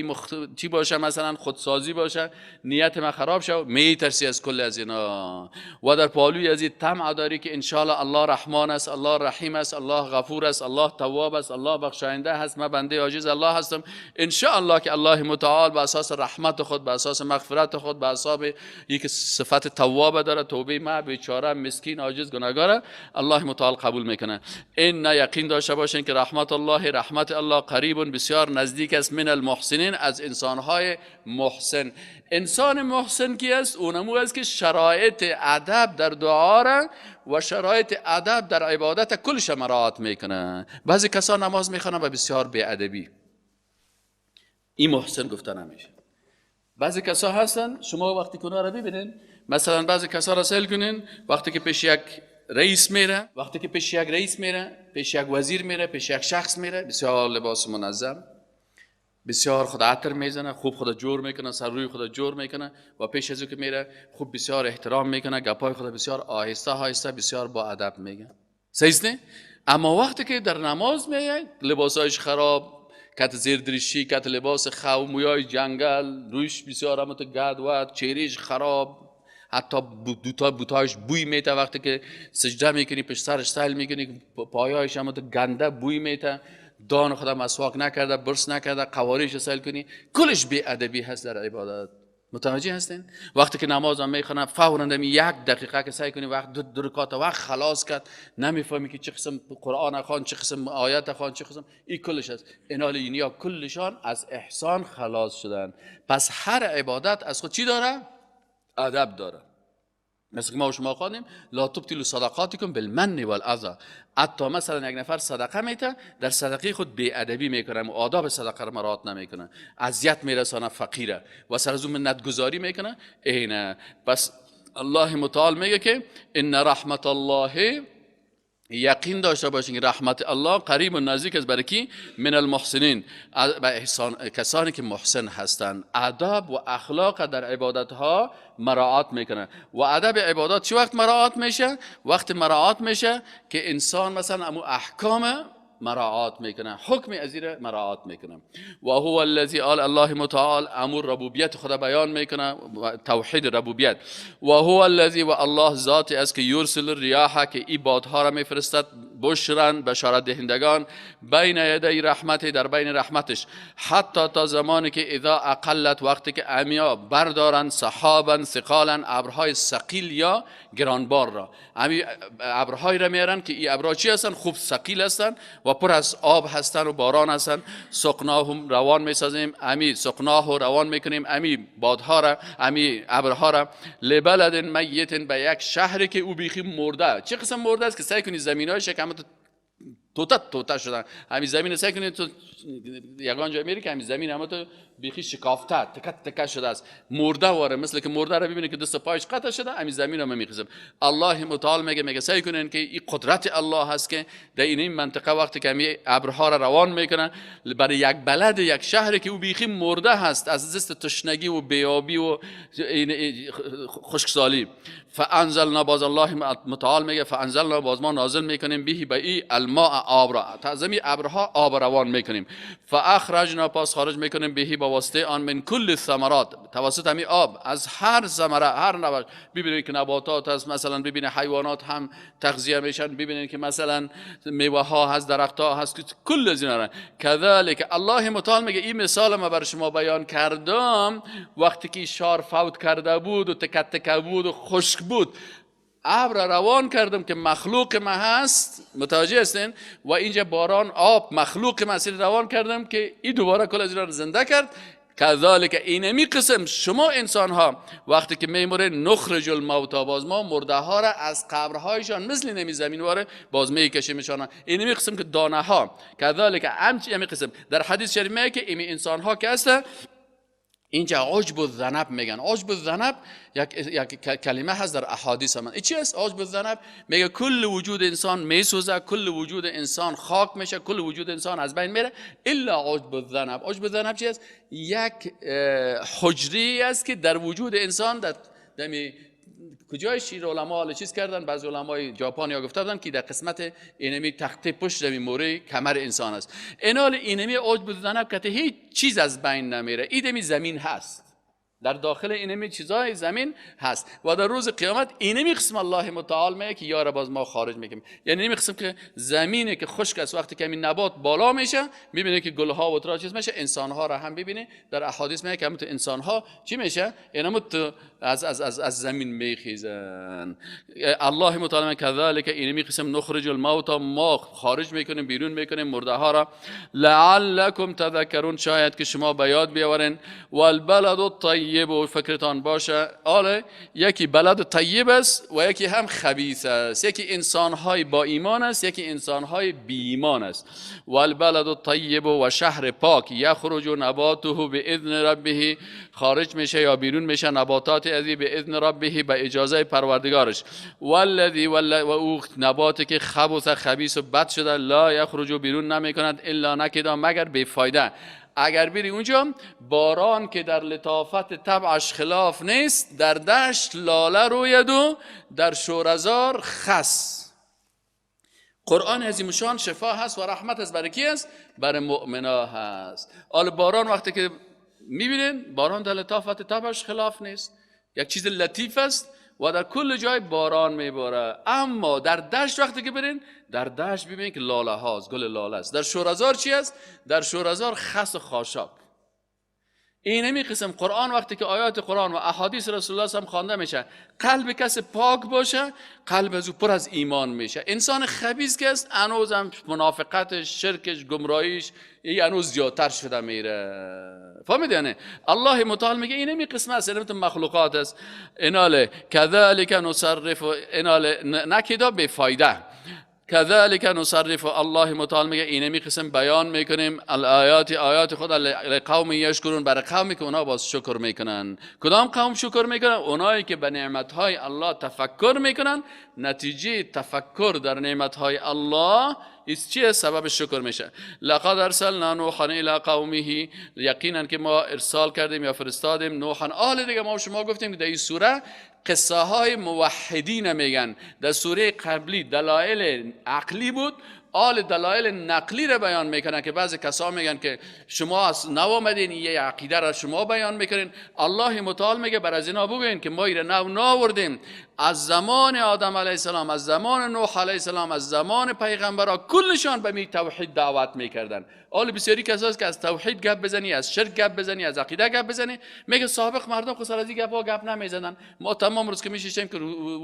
A: چی باشه، مثلا خودسازی باشه، نیت ما خراب شه، میترسی از کل از اینا. و در پالوی از این طمع داری که ان شاء الله رحمان است، الله رحیم است، الله غفور است، الله تواب است، الله بخشاینده است، من بنده عاجز الله هستم، ان شاء الله که الله متعال به اساس رحمت خود، به اساس مغفرت خود، به اساس یک صفت تواب داره، توبه ما بیچاره مسکین عاجز گناهگار الله متعال قبول میکنه. ان یقین داشته باشین که رحمت الله، رحمت الله قریب، بسیار نزدیک است، من المحسنین، از انسانهای محسن. انسان محسن کی است؟ اونمو است که شرایط ادب در دعا را و شرایط ادب در عبادت کلش مراعات میکنه. بعضی کسان نماز میخوانن و بسیار بی‌ادبی، این محسن گفته نمیشه. بعضی کسا هستن شما وقتی که اونا را ببینین، مثلا بعضی کسا را سیل کنین وقتی که پیش یک رئیس میره، وقتی که پیش یک رئیس میره، پیش یک وزیر میره، پیش یک شخص میره، بسیار لباس منظم، بسیار خود عطر میزنه، خوب خود جور میکنه، سر روی خود جور میکنه و پیش از او که میره خوب بسیار احترام میکنه، گپای خود بسیار آهسته آهسته بسیار با ادب میگه. صحیح نه؟ اما وقتی که در نماز میاد لباسایش خراب، کت زیر دریشی، کت لباس خو، مویای جنگل، رویش بسیار هم تو گد و چهرهش خراب، حتی دوتا بوتایش بوی میته، وقتی که سجده میکنی پشت سرش سیل میکنی، پایایش هم تو گنده بوی میته، دان خدا مسواک نکرده، برس نکرده، قواریش سیل کنی، کلش بی ادبی هست در عبادت. متوجه هستین؟ وقتی که نماز هم میخوانم فوراً دمی یک دقیقه که سعی کنی وقت دو رکعت وقت خلاص کرد، نمیفهمی که چه قسم قرآن خوان، چه قسم آیت خوان، چه قسم این کلش هست. اینال اینیا کلشان از احسان خلاص شدن. پس هر عبادت از خود چی داره؟ ادب داره. مثل که ما و شما خواندیم لا تبطلوا صدقاتکم بالمن والاذى. حتی مثلا یک نفر صدقه میته، در صدقه خود بی ادبی میکنه و آداب صدقه را مراعات نمیکنه، اذیت میرسانه فقیره و سر از اون منت گذاری میکنه. اینه پس الله متعال میگه که ان رحمت الله، یقین داشته باشین که رحمت الله قریب و نزدیک است برای کی؟ من المحسنین، کسانی که محسن هستند، اداب و اخلاق در عبادت ها مراعات میکنن. و ادب عبادات چه وقت مراعات میشه؟ وقت مراعات میشه که انسان مثلا امو احکام مراعات میکنه، حکم از این مراعات میکنه. و هو الذی آل الله متعال امر ربوبیت خدا بیان میکنه، توحید ربوبیت. و هو الذی، و الله ذاتی است که یرسل الریاح، که ای بادها را میفرستد، بشرن، بشارت دهندگان، بین یدی رحمت، در بین رحمتش، حتی تا زمانی که اذا اقلت، وقتی که امیا بردارن، سحابا ثقالا، ابرهای ثقیل یا گرانبار را، امی ابرهای را میارن که ای ابرها چی هستن؟ خوب ثقیل هستن و پر از آب هستن و باران هستن. سقناهم، روان میسازیم، امی سقناه روان میکنیم، امی بادها را، امی ابرها را، لبلد میت، به یک شهری که او بیخی مرده. چه قسم مرده است که سعی کنی زمینایش که همه توته توته شدن، همین زمین سعی کنید تو یگان جای میری که همین زمین همه تو بیخی شکافته، تکه تکه شده است، مرده واره، مثل که مرده رو ببینید که دست پایش قطع شده، همین زمین رو میخزم. الله متعال میگه سعی کنین که این قدرت الله هست که در این منطقه وقتی که همین ابرها را روان میکنن برای یک بلد، یک شهری که او بیخی مرده هست از دست تشنگی و بیابی و خشکسالی. فانزلنا، باز الله متعال میگه فانزلنا، باز ما نازل میکنیم، به به ای الماء، آب را از ابرها آب روان میکنیم. فاخرجنا پس خارج میکنیم بهی با واسطه آن من کل الثمرات، توسط همین آب از هر ثمره هر نوع. ببینید که نباتات هست، مثلا ببینید حیوانات هم تغذیه میشن، ببینید که مثلا میوه ها هست، درخت ها هست، کل از اینا. کذالک الله متعال میگه این مثال ما بر شما بیان کردم وقتی که شار فوت کرده بود و تکه تکه بود و خشک بود، ابر روان کردم که مخلوق ما هست، متوجه هستین؟ و اینجا باران آب مخلوق ما روان کردم که این دوباره کل از اینا رو زنده کرد. کذالک اینمی قسم شما انسان ها وقتی که میموره نخرج الموتی، باز ما مرده ها را از قبرهایشان مثل نمی زمین واره باز میکشیمشان. اینمی قسم که دانه ها کذالک همین قسم در حدیث شریف میگه که این انسان ها که هست اینجا عجب الذنب میگن. عجب الذنب یک کلمه هست در احادیث من. این چی است عجب الذنب؟ میگه کل وجود انسان میسوزه، کل وجود انسان خاک میشه، کل وجود انسان از بین میره الا عجب الذنب. عجب الذنب چی است؟ یک حجری است که در وجود انسان در دمی کجای شیر علما حالا چیز کردن، بعضی علمای ژاپن یا گفته بودن که در قسمت اینمی تخته پشت زمین موره کمر انسان است. اینال اینمی عجب الذنب که هیچ چیز از بین نمیره، اینمی زمین هست، در داخل اینمی چیزای زمین هست و در روز قیامت اینمی قسم الله متعال میگه که یاره باز ما خارج میکنیم. یعنی اینمی قسم که زمینه که خشک است وقتی که همین نبات بالا میشه میبینه که گلها و ترا چیز میشه، انسانها را هم ببینه در احادیث میگه که همون انسانها چی میشه؟ اینم از از از از زمین میخیزن. الله متعال کذالک اینمی قسم نخرج الموتى، ما خارج میکنیم بیرون میکنیم مرده ها را، لعلکم تذکرون شاید که شما به یاد بیاورین. والبلد الطیب و فکرتان باشه. آله یکی بلد طیب است و یکی هم خبیث است، یکی انسانهای با ایمان است، یکی انسانهای بی ایمان است. والبلد الطیب و شهر پاک یخرج نباته باذن ربه، خارج میشه یا بیرون میشه نباتات ازی به اذن ربه، به اجازه پروردگارش. والذی و او نباتی که خبث خبیث و بد شده لا یخرج بیرون نمیکند الا نکدا مگر بی فایده. اگر بری اونجا باران که در لطافت طبعش خلاف نیست، در دشت لاله روید و در شورزار خس. قرآن عظیم شان شفا هست و رحمت هست، برای کی هست؟ برای مؤمنا هست. حالا باران وقتی که میبینین باران در لطافت طبعش خلاف نیست، یک چیز لطیف است و در کل جای باران میباره. اما در دشت وقتی که برین در دشت ببینین که لاله هاست، گل لاله است. در شورزار چی است؟ در شورزار خس و خاشاک. اینمی قسم قرآن وقتی که آیات قرآن و احادیث رسول الله هم خوانده میشه، قلب کس پاک باشه، قلب از او پر از ایمان میشه. انسان خبیث که است هنوز هم منافقتش، شرکش، گمراهیش هنوز زیادتر شده میره. فهمیدی؟ یعنی الله متعال میگه اینمی قسم است، اینمی مخلوقات است. ایناله کذالک نصرف، ایناله نکدا بی فایده. کذالک نصرف، الله متعال میگه اینمی قسم بیان میکنیم الآیات، آیات خود لقوم یشکرون، برای قومی که اونا باز شکر میکنن. کدام قوم شکر میکنن؟ اونایی که به نعمتهای الله تفکر میکنن. نتیجه تفکر در نعمتهای الله ایست چیه؟ سبب شکر میشه. لقد ارسلنا نوحا الی قومه، یقینا که ما ارسال کردیم یا فرستادیم نوحا. آل دیگه ما شما گفتیم که در این سوره قصه های موحدین میگن. در سوره قبلی دلایل عقلی بود، آل دلایل نقلی را بیان میکنن که بعضی کسا میگن که شما از نو آمدین یه عقیده را شما بیان میکنین. الله متعال میگه بر از اینا بگوین که ما ایره نو ناوردیم، از زمان آدم علیه السلام، از زمان نوح علیه السلام، از زمان پیغمبرا کلشان به می توحید دعوت میکردن. آل بسیاری کساست که از توحید گپ بزنی، از شرک گپ بزنی، از عقیده گپ بزنی، میگه سابق مردم خود سر از این گپا گپ نمیزدن. ما تمام روز که میشیشیم که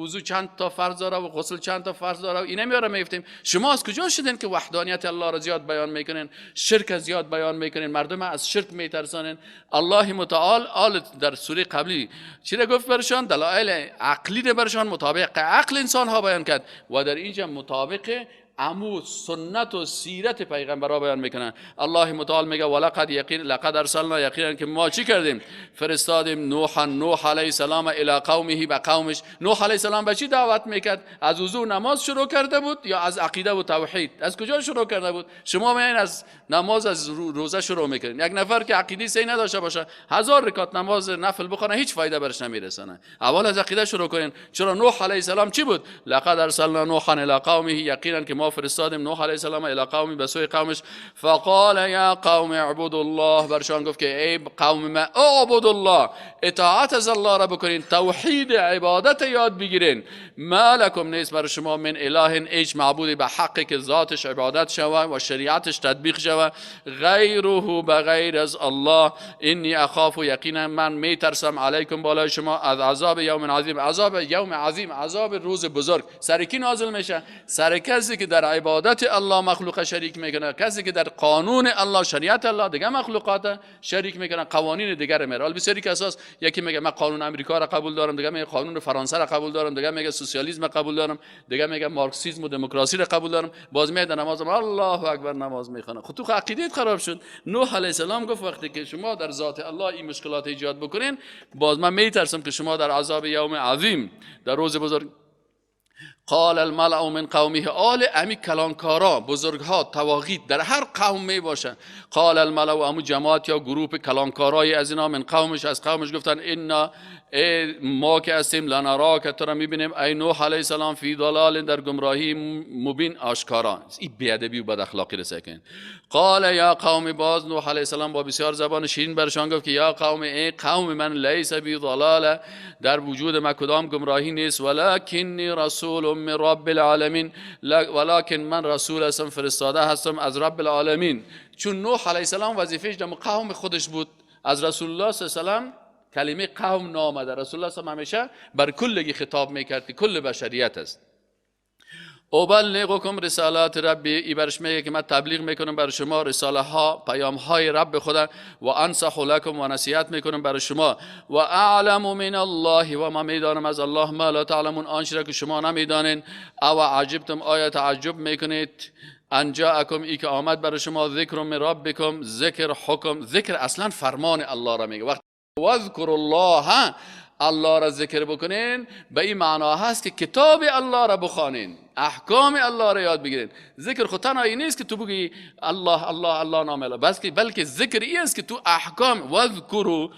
A: وضو چند تا فرض داره و غسل چند تا فرض داره و اینا میاره میگفتیم. شما از کجا شدین که وحدانیت الله را زیاد بیان میکنین، شرک زیاد بیان میکنین، مردم از شرک میترسانین؟ الله متعال آل در سوره قبلی چی را گفت برشان؟ دلایل عقلی برشان مطابق عقل انسان ها بیان کرد و در اینجا مطابق عمو سنت و سیرت پیغمبرا بیان میکنن. الله متعال میگه ولقد یقین لقد ارسلنا، یقینا که ما چی کردیم؟ فرستادیم نوح، نوح علیه السلام الی قومه، به قومش. نوح علیه السلام به چی دعوت میکرد؟ از وضو نماز شروع کرده بود یا از عقیده و توحید؟ از کجا شروع کرده بود؟ شما میین از نماز از روزه شروع میکنین. یک نفر که عقیده صحیح نداشته باشه 1000 رکعت نماز نفل بخونه هیچ فایده برش نمیرسانه. اول از عقیده شروع کنین. چرا نوح علیه السلام چی بود؟ لقد ارسلنا نوحا الی قومه، یقینا که ما ما فرستادیم نوح علیه السلام الی قومی به سوی قومش، فقال یا قوم اعبدوا الله، برشان گفت که ای قوم ما اعبدوا الله، اطاعت از الله را بکنین، توحید عبادت یاد بگیرین. ما لکم نیست بر شما من اله هیچ معبودی به حقی که ذاتش عبادت شوه و شریعتش تطبیق شوه، غیره به غیر از الله. انی اخاف یقینا من میترسم علیکم بالای شما از عذاب یوم عظیم، عذاب یوم عظیم، عذاب روز بزرگ. سر کی نازل میشه؟ سر کسی که در عبادت الله مخلوق شریک میکنه، کسی که در قانون الله شریعت الله دیگه مخلوقات شریک میکنه، قوانین دیگر میره. بسیاری کساس یکی میگه من قانون امریکا را قبول دارم، دیگه میگه قانون فرانسه را قبول دارم، دیگه میگه سوسیالیسم قبول دارم، دیگه میگه مارکسیسم و دموکراسی را قبول دارم، باز میاد نمازم الله اکبر نماز میخونه. خب تو عقیدت خراب شد. نوح علیه السلام گفت وقتی که شما در ذات الله این مشکلات ایجاد بکنین، باز من میترسم که شما در عذاب یوم عظیم، در روز بزرگ. قال الملأ من قومه، آل امی کلانکارا، بزرگها، طواغیت در هر قوم می باشن. قال الملأ امو جماعت یا گروه کلانکارای از اینا، من قومش از قومش گفتن انا ای ما که هستیم لنراک تو را میبینیم ای نوح علیه السلام فی ضلال در گمراهی مبین آشکارا. این بیادبی و بد اخلاقی را سکن. قال یا قوم، باز نوح علیه السلام با بسیار زبان شیرین برشان گفت که یا قوم ای قوم من لیس بی ضلال، در وجود ما کدام گمراهی نیست، ولکنی رسول من رب العالمین، ولکن من رسول هستم، فرستاده هستم از رب العالمین. چون نوح علیه السلام وظیفه‌اش در قوم خودش بود، از رسول الله صلی الله علیه و سلم کلمه قوم نامده، رسول الله صلی الله علیه و همیشه بر کلگی خطاب میکرد که کل بشریت است. ابلغکم رسالات ربی، ای برش میگه که من تبلیغ میکنم بر شما رساله ها، پیام های رب خدا، و انصح لکم و نصیحت میکنم بر شما، و اعلم من الله و ما میدانم از الله ما لا تعلمون، آنچه را که شما نمیدانین. او عجبتم، آیا تعجب میکنید ان جاءکم، ای که آمد بر شما ذکر من ربکم، ذکر حکم، ذکر اصلا فرمان الله را میگه. وقتی واذکر الله، الله را ذکر بکنین، به این معنا هست که کتاب الله را بخوانین، احکام الله را یاد بگیرین. ذکر خود تنها این نیست که تو بگی الله الله الله نام الله، بس که بلکه ذکر این است که تو احکام واذکروا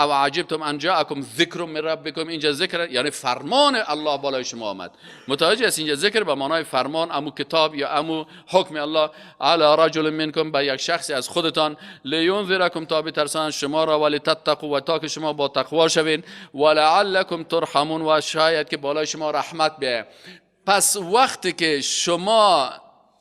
A: او عجبتم ان جاءکم ذکر من ربکم، اینجا ذکر یعنی فرمان الله بالای شما آمد. متوجه است؟ اینجا ذکر به معنای فرمان، امو کتاب یا امو حکم الله. علی رجل منکم، به یک شخصی از خودتان، لینذرکم، تا بترسان شما را، ولی تتقوا، و تا که شما با تقوا شوین، ولعلکم ترحمون، و شاید که بالای شما رحمت بیاید. پس وقتی که شما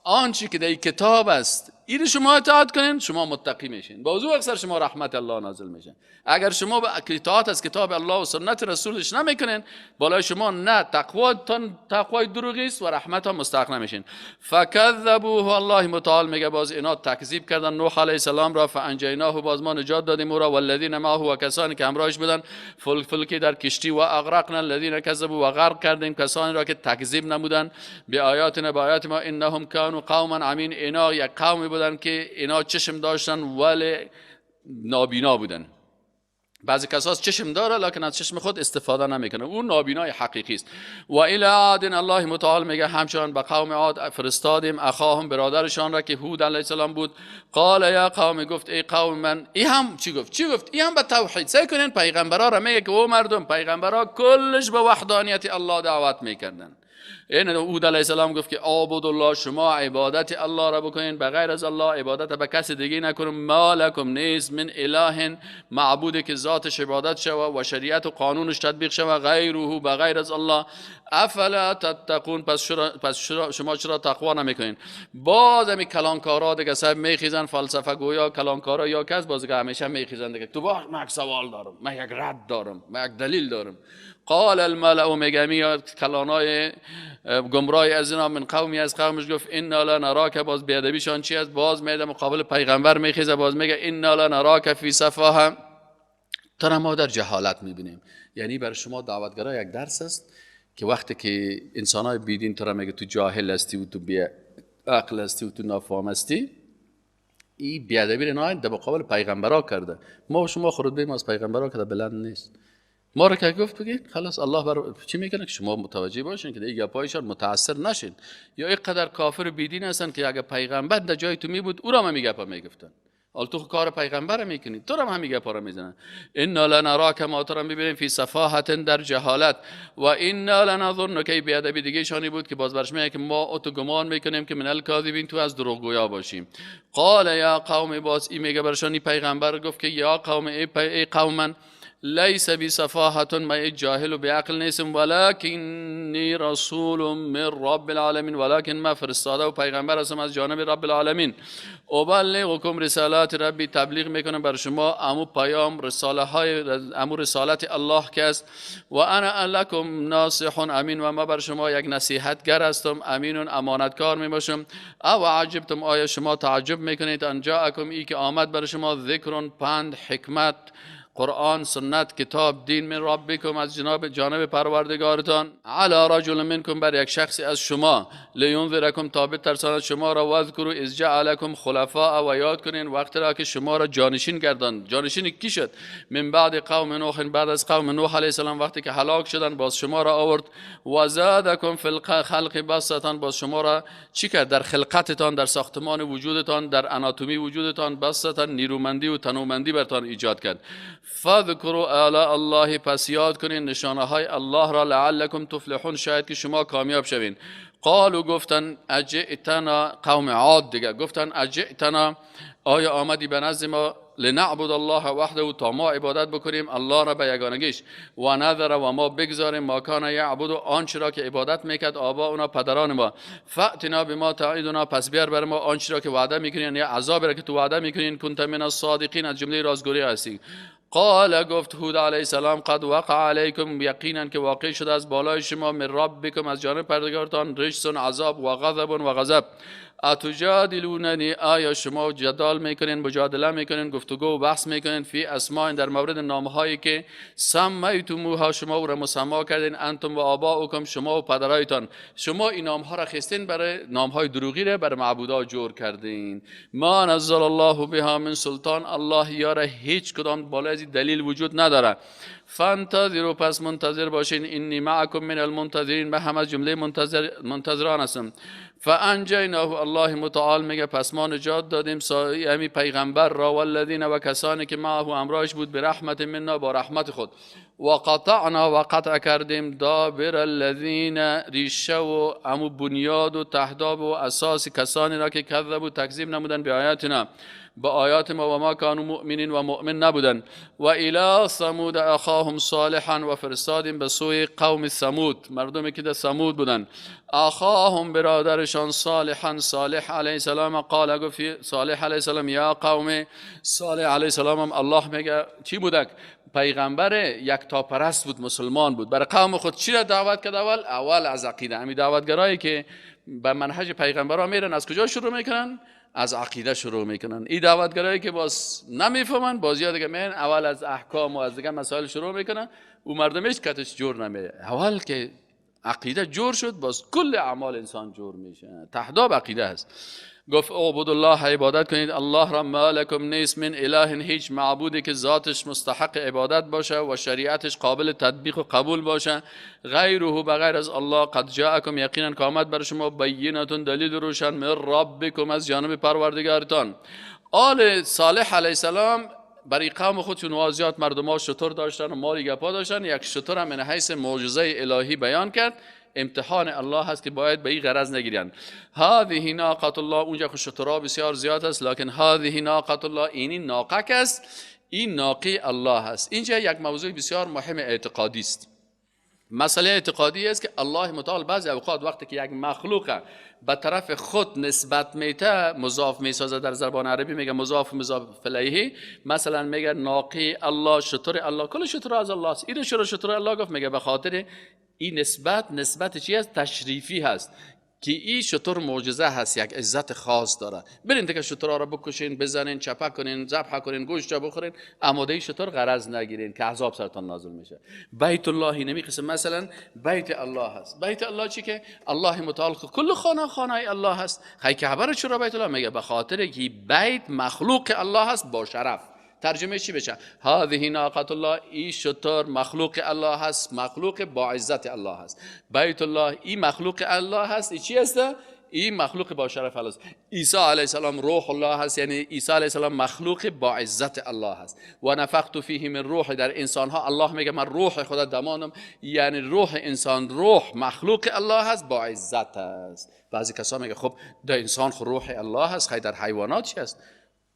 A: آنچه که در کتاب است این شما اطاعت کنین، شما متقی میشین، با وضوح اکثر شما رحمت الله نازل میشه. اگر شما به اطاعت از کتاب الله و سنت رسولش نمیکنین، بالای شما نه تقواتان تقوای دروغی است و رحمت هم مستحق نمیشین. فکذبوه، الله متعال میگه باز اینا تکذیب کردن نوح علیه السلام را، فانجیناه، باز ما نجات دادیم او را، والذین معه، و کسانی که همراهش بودن، فلکی در کشتی، و اغرقنا الذین کذبوا، و غرق کردیم کسانی را که تکذیب نمودن به آیاتنا، به آیات ما، انهم کانوا قوما عمین، اینا یک قوم بودن که اینا چشم داشتن ولی نابینا بودن. بعضی کساس چشم داره لکن از چشم خود استفاده نمیکنه، اون نابینای حقیقی است. و الی عاد، الله متعال میگه همچنان به قوم عاد فرستادیم اخاهم، برادرشان را که هود علیه السلام بود. قال یا قوم، گفت ای قوم من. ای هم چی گفت؟ چی گفت؟ ای هم به توحید. سعی کنین پیغمبرا را میگه که او مردم، پیغمبرا کلش به وحدانیت الله دعوت میکردن. این هود علیه السلام گفت که اعبدوا الله، شما عبادت الله را بکنین، بغیر از الله عبادت به کس دیگه نکنین. ما لکم نیست من اله، معبودی که ذاتش عبادت شوه و شریعت و قانونش تطبیق شوه، غیره، بغیر از الله. افلا تتقون، پس شما چرا تقوا نمیکنین؟ باز همی کلانکارا دیگه سب میخیزن، فلسفه گویا کلانکارا یا کس باز دیگه همیشه میخیزن دیگه، تو باز من یک سوال دارم، من یک رد دارم، من یک دلیل دارم. قال الملأ، میگه میاد کلانای گمراه از اینا، من قومی از قومش گفت انا لنراک، باز بیادبیشان چی است؟ باز میده مقابل پیغمبر میخیزه، باز میگه انا لنراک فی سفاهه، تو ما در جهالت میبینیم. یعنی برای شما دعوتگرا یک درس است که وقتی که انسانای بیدین تو را میگه تو جاهل هستی و تو بی عقل هستی و تو نافهم هستی، این بیادبی را در مقابل پیغمبرا کرده. ما و شما خرد بیم از پیغمبرا کرده بلند نیست. ما رو که گفت بگید خلاص الله بر چی میکنه که شما متوجه باشین که دیگه گپایشان متاثر نشین. یا اینقدر کافر و بیدین هستن که اگه پیغمبر در جای تو می بود او را هم می گپا میگفتن. حالا تو کار پیغمبر میکنی، تو هم همین گپا رو میزنن. انا لنراک، ما تو رو میبینیم فی سفاهت، در جهالت، و انا لنظنک، بی ادبی دیگه شانی بود که باز برش میگه که ما تو گمان میکنیم که من الکاذبین، تو از دروغگویا باشیم. قال یا قوم، باز این میگه برشانی پیغمبر گفت که یا قوم، ای قوم من، لیس بی سفاهت، من جاهل و بیعقل نیستم، ولکنی رسول من رب العالمین، ولکن من فرستاده و پیغمبر هستم از جانب رب العالمین. ابلغکم رسالات ربی، تبلیغ میکنم بر شما امو پیام رساله های امو رسالت الله که است. و انا لکم ناصح امین، و ما بر شما یک نصیحتگر هستم، امین امانتکار می باشم. او عجبتم، آیا شما تعجب میکنید ان جاءکم، ای که آمد بر شما ذکر، پند، حکمت، قرآن، سنت، کتاب، دین، من ربکم، از جانب پروردگارتان، علی رجل منکم، بر یک شخصی از شما، لینذرکم، تا بترساند شما را، واذکروا اذ جعلکم خلفاء، و یاد کنین وقتی را که شما را جانشین گرداند. جانشین کی شد؟ من بعد قوم نوح، بعد از قوم نوح علیه السلام وقتی که هلاک شدن باز شما را آورد. و زادکم فی الخلق بسطا، باز شما را چی کرد؟ در خلقتتان، در ساختمان وجودتان، در اناتومی وجودتان، بسطا، نیرومندی و تنومندی برتان ایجاد کرد. فاذکروا آلاء الله، پس یاد کنین نشانه های الله را، لعلکم تفلحون، شاید که شما کامیاب شوین. قالوا، گفتن اجئتنا، قوم عاد دیگه، گفتن اجئتنا، آیا آمدی به نزد ما، لنعبد الله وحده، تا ما عبادت بکنیم الله را به یگانگیش، و نذر، و ما بگذاریم ما کان یعبد، آنچه را که عبادت میکرد آباؤنا، پدران ما. فأتنا بما تعدنا، پس بیار بر ما آنچه را که وعده میکنین، یعنی عذاب را که تو وعده میکنین، کنت من الصادقین، از جمله رازگویی هستی. قال، گفت هود علیه السلام، قد وقع علیکم، یقینا که واقع شده از بالای شما، من ربکم، از جانب پروردگارتان، رجس، عذاب، و غضب، و غضب. اتجادلوننی، آیا شما جدال میکنین، مجادله میکنین، گفتگو و بحث میکنین، فی اسماء، در مورد نامهایی که سمیتموها، شما او را مسما کردین، انتم و آباؤکم، شما و پدرایتان. شما این نامها را خستین، برای نامهای دروغی را بر معبودا جور کردین. ما نزل الله بها من سلطان، الله یاره هیچ کدام بالای از دلیل وجود نداره. فانتظروا، پس منتظر باشین، انی معکم من المنتظرین، من هم از جمله منتظران هستم. فانجیناه، الله متعال میگه پس ما نجات دادیم همی پیغمبر را، والذین، و کسانی که معه، همراهش بود، به رحمت منا، با رحمت خود. و قطعنا، و قطع کردیم، دابر الذین، ریشه و امو بنیاد و تهداب و اساس کسانی را که کذبوا، تکذیب نمودن، به آیاتنا، با آیات ما، و ما کانوا مؤمنین، و مؤمن نبودن. و الی ثمود اخاهم صالحا، و فرستادیم به سوی قوم ثمود، مردمی که در ثمود بودن، اخاهم، برادرشان، صالحا، صالح علیه السلام. قال، گفت صالح علیه السلام، یا قوم، صالح علیه السلام هم الله میگه چی بودک؟ پیغمبر یکتاپرست بود، مسلمان بود. برای قوم خود چی را دعوت کرد؟ اول از عقیده. همین دعوتگرایی که به منهج پیغمبرا میرن از کجا شروع میکنن؟ از عقیده شروع میکنن. این دعوتگرایی که باز نمیفهمن، باز یاد دیگه میان اول از احکام و از دیگه مسائل شروع میکنن و مردمش کتش جور نمیره. اول که عقیده جور شد، باز کل اعمال انسان جور میشه. تهداب عقیده است. گفت اعبد الله، عبادت کنید الله را، ما لکم نیست من اله، هیچ معبودی که ذاتش مستحق عبادت باشه و شریعتش قابل تطبیق و قبول باشه، غیره، بغیر از الله. قد جاءکم، یقینا که آمد بر شما، بینتون، دلیل روشن، من ربکم، از جانب پروردگارتان. آل صالح علیه السلام برای قوم خود چون زیاد مردم ها شتر داشتن و مالی گپا داشتن، یک شتر هم من حیث معجزه الهی بیان کرد. امتحان الله هست که باید به این غرض نگیرن. هذه ناقة الله، اونجا که شترها بسیار زیاد است، لکن هذه ناقة الله، اینی ناقه است، این ناقه الله هست. اینجا یک موضوع بسیار مهم اعتقادی است. مسئله اعتقادی است که الله متعال بعضی اوقات وقتی که یک مخلوق به طرف خود نسبت میته، مضاف میسازه، در زبان عربی میگه مضاف مضاف الیه. مثلا میگه ناقه الله، شتر الله، کل شتر از الله است. این شتر الله گفت، میگه به خاطر این نسبت، نسبت چی است؟ تشریفی هست که این شتر معجزه هست، یک عزت خاص داره. برین دیگه شترها را بکشین، بزنین، چپه کنین، ذبح کنین، گوشت بخورین، اما این شتر غرض نگیرین که عذاب سرتان نازل میشه. بیت الله نمی قسم، مثلا بیت الله هست. بیت الله چی که الله متعال کل خانه خانه الله هست. خی کعبه رو چرا بیت الله میگه؟ به خاطر که بیت مخلوق الله هست با شرف. ترجمه چی بشه؟ هذه ناقة الله، ای شتر مخلوق الله هست، مخلوق با عزت الله هست. بیت الله ای مخلوق الله هست، ای چی هست؟ این مخلوق با شرف الله است. عیسی علیه السلام روح الله هست، یعنی عیسی علیه السلام مخلوق با عزت الله هست. و نفخت فیه من روح، در انسان ها الله میگه من روح خدا دمانم، یعنی روح انسان، روح مخلوق الله هست، با عزت است. بعضی کسا میگه خب در انسان خو روح الله هست، خیلی در حیوانات چی هست؟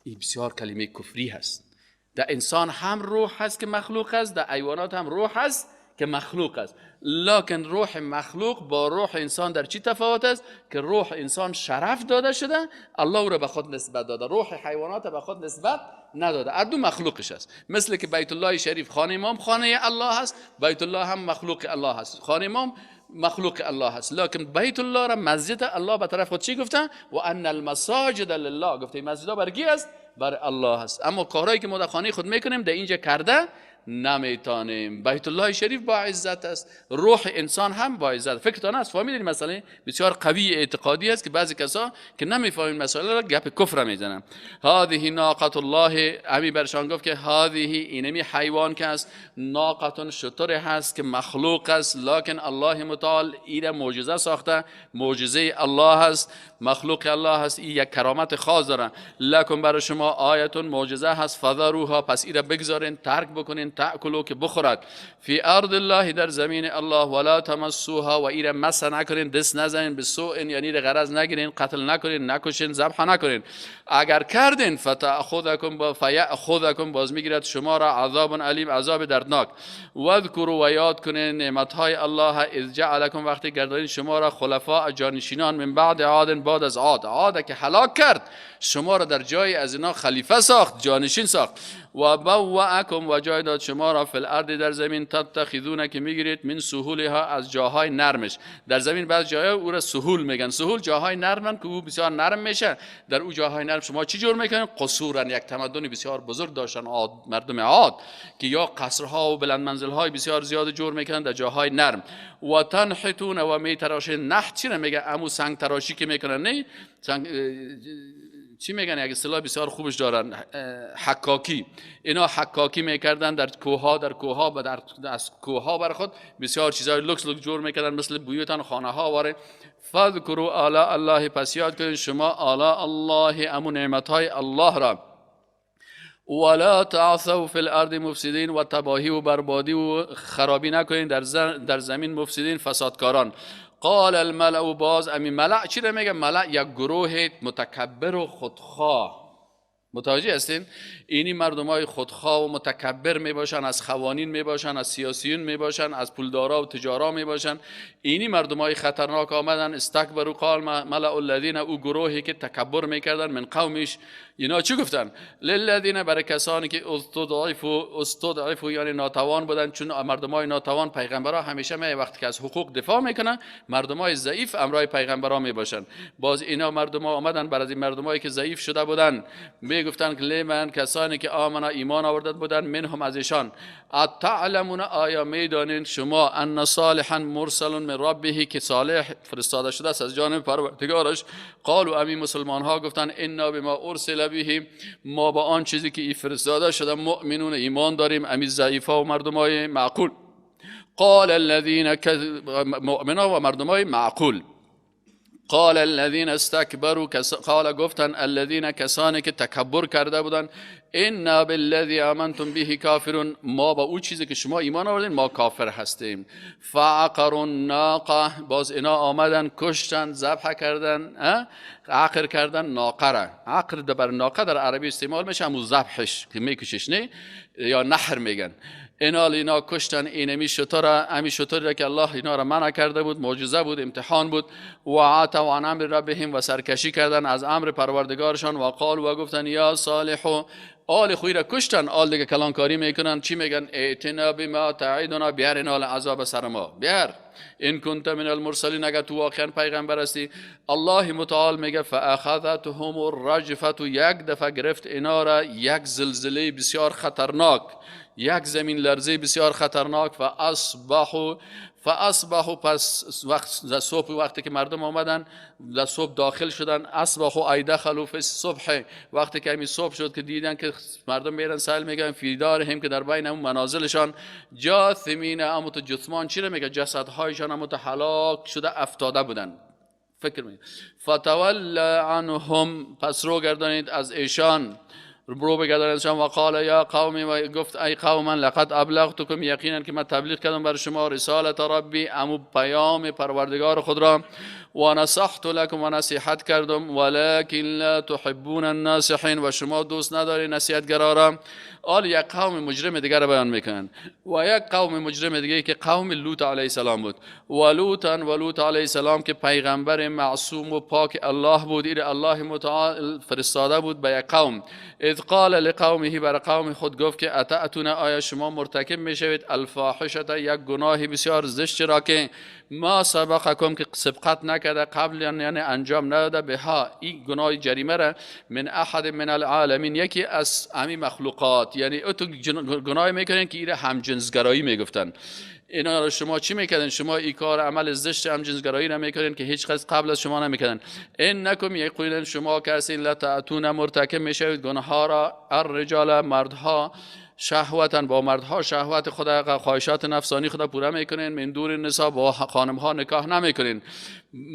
A: این بسیار کلمه کفری هست. در انسان هم روح هست که مخلوق است، در حیوانات هم روح هست که مخلوق است. لکن روح مخلوق با روح انسان در چی تفاوت است؟ که روح انسان شرف داده شده، الله او را به خود نسبت داده، روح حیوانات به خود نسبت نداده، هر دو مخلوقش است. مثل که بیت الله شریف خانه امام خانه الله است، بیت الله هم مخلوق الله است، خانه امام مخلوق الله است. لکن بیت الله را مسجد الله به طرف خود چی گفتن؟ و ان المساجد لله، گفته مسجد بر کی است؟ بر الله است. اما کارهایی که ما در خانه خود میکنیم در اینجا کرده نمیتونیم. بیت الله شریف با عزت است، روح انسان هم با عزت. فکرتان است فهمیدین؟ مسئله بسیار قوی اعتقادی است که بعضی کسا که نمیفهمین مسئله را گپ کفر میزنن. هذه ناقة الله، امی برشان گفت که هذه اینمی حیوان که است، ناقة شتر هست که مخلوق است، لکن الله متعال ایره معجزه ساخته، معجزه الله هست، مخلوق الله هست، این یک کرامت خاص داره. لکن برای شما آیتون معجزه هست، فذروها، پس ایره بگذارین، ترک بکنین، تأکلو که بخورد، فی ارض الله، در زمین الله، ولا تمسوها، و ایره مس نکنین، دست نزنین، به سوء یعنی غرض نگیرین، قتل نکنین، نکشین، ذبح نکنین. اگر کردین فتأخذکم، فیأخذکم، باز میگیرد شما را عذاب علیم، عذاب دردناک. واذکروا، و یاد کنین نعمتهای الله، اذ جعلکم، وقتی گردانید شما را خلفاء، جانشینان، من بعد عاد، بعد از عاد، عاد که هلاک کرد شما را در جای از اینا خلیفه ساخت، جانشین ساخت. و بوأکم، و جای داد شما را فی الارض، در زمین، تتخذون، که میگیرید، من سهولها، از جاهای نرمش. در زمین بعض جاهای او را سهول میگن، سهول جاهای نرمن که او بسیار نرم میشه. در او جاهای نرم شما چی جور میکنن؟ قصورن، یک تمدن بسیار بزرگ داشتن عاد، مردم عاد، که یا قصرها و بلند منزلهای بسیار زیاد جور میکنن در جاهای نرم. و تنحتون، و میتراشین. نحت چی میگه؟ امو سنگ تراشی که میکنن، نه سنگ چی میگن، یک اصطلاح بسیار خوبش دارن، حکاکی. اینا حکاکی میکردن در کوهها، در کوهها و در از کوهها بر خود بسیار چیزای لوکس لوکس جور میکردن، مثل بیوتان، خانه ها واره. فذکروا آلاء الله، پس یاد کنید شما آلاء الله، امو نعمت های الله را. ولا تعثوا فی الارض مفسدین، و تباهی و بربادی و خرابی نکنید در زمین، مفسدین، فسادکاران. قال الملأ، باز امی ملأ چی رو میگه؟ ملأ یک گروه متکبر و خودخواه. متوجه هستین؟ اینی مردمای خودخواه و متکبر میباشن، از خوانین میباشن، از سیاسیون میباشن، از پولدارا و تجارا میباشن. اینی مردمای خطرناک آمدن، استکبروا، قال ملأ الذین، او گروهی که تکبر میکردن، من قومش، اینا چی گفتن؟ للذین، برای کسانی که استضعفوا، یعنی ناتوان بودن. چون مردمای ناتوان، پیغمبرا همیشه می وقتی که از حقوق دفاع میکنن، مردمای ضعیف امرای پیغمبرا میباشن. باز اینا مردما آمدن بر از این مردمایی که ضعیف شده بودن میگفتن که لمن، کسانی که آمنا، ایمان آورده بودن، منهم، از ایشان، اتعلمون، آیا میدانین شما، ان صالحا مرسل من ربه، که صالح فرستاده شده است از جانب پروردگارش؟ قالوا، امی مسلمان ها گفتن، انا بما ارسل به، ما با آن چیزی که ای فرستاده شده، مؤمنون، ایمان داریم. امی ضعیفا و مردمای معقول، قال الذين، مؤمنا و مردمای معقول. قال الذين استكبروا، قال گفتن، الذين کسانی که تکبر کرده بودن، انا بالذی آمنتم به کافرون، ما با او چیزی که شما ایمان آوردین ما کافر هستیم. فعقروا الناقه، باز اینا آمدن کشتن، ذبح کردن، عقر کردن ناقه. عقر بر ناقه در عربی استعمال میشه، همون ذبحش که میکشش، نه یا نحر میگن. اینا کشتن اینمی شتر، امی شتر که الله اینا را منع کرده بود، معجزه بود، امتحان بود. و عتوا عن امر ربهم، و سرکشی کردن از امر پروردگارشان. و قالوا، و گفتن، یا صالح، آل خوی را کشتن، آل دیگه کلانکاری میکنن. چی میگن؟ ائتنا بما تعدنا، بیار اینا عذاب سر ما بیار، ان کنت من المرسلین، اگر تو واقعا پیغمبر هستی. الله متعال میگه فاخذتهم الرجفه، یک دفعه گرفت اینا را یک زلزله بسیار خطرناک، یک زمین لرزه بسیار خطرناک. فاصبحوا، پس وقت صبح، وقتی که مردم آمدن در صبح داخل شدن، اصبحوا ای دخلوا فی الصبح، وقتی که همین صبح شد که دیدن که مردم میرن سیل میگن، فی دارهم، که در بین اون منازلشان، جاثمین، امو جثمان چی رو میگه؟ جسدهایشان امو هلاک شده افتاده بودن. فکر میکنن. فتول عنهم، پس رو گردانید از ایشان، رو بگردانید و قال یا قومی، و گفت ای قوم من لقد ابلغتکم، یقینا که من تبلیغ کردم بر شما رسالت ربی، امو پیام پروردگار خود را، و نصحت لکم، و نصیحت کردم، ولکن لا تحبون الناصحین، و شما دوست ندارید نصیحتگرا را. آل یک قوم مجرم دیگر را بیان میکنن و یک قوم مجرم دیگه که قوم لوط علیه السلام بود. و لوطا، و لوط علیه السلام که پیغمبر معصوم و پاک الله بود، ایر الله متعال فرستاده بود به یک قوم. اذ قال لقومه، بر قوم خود گفت که اتأتون، آیا شما مرتکب میشوید الفاحشه، یک گناه بسیار زشت را که ما سبقکم، که سبقت نکرده قبل، یعنی انجام نداده بها، این گناه جریمه را، من احد من العالمین، یکی از امی مخلوقات، یعنی اتو گناه میکنین که ایره همجنسگرایی میگفتن. اینا رو شما چی میکردن؟ شما این کار عمل زشت همجنسگرایی را میکردین که هیچ کس قبل از شما نمیکردن. انکم یقینا شما کسی لتأتون، مرتکب میشوید گناه را، الرجال، مردها، شهوتن، با مردها شهوت خود، خواهشات نفسانی خود پوره میکنین، من دور النساء، با خانم ها نکاح نمیکنین.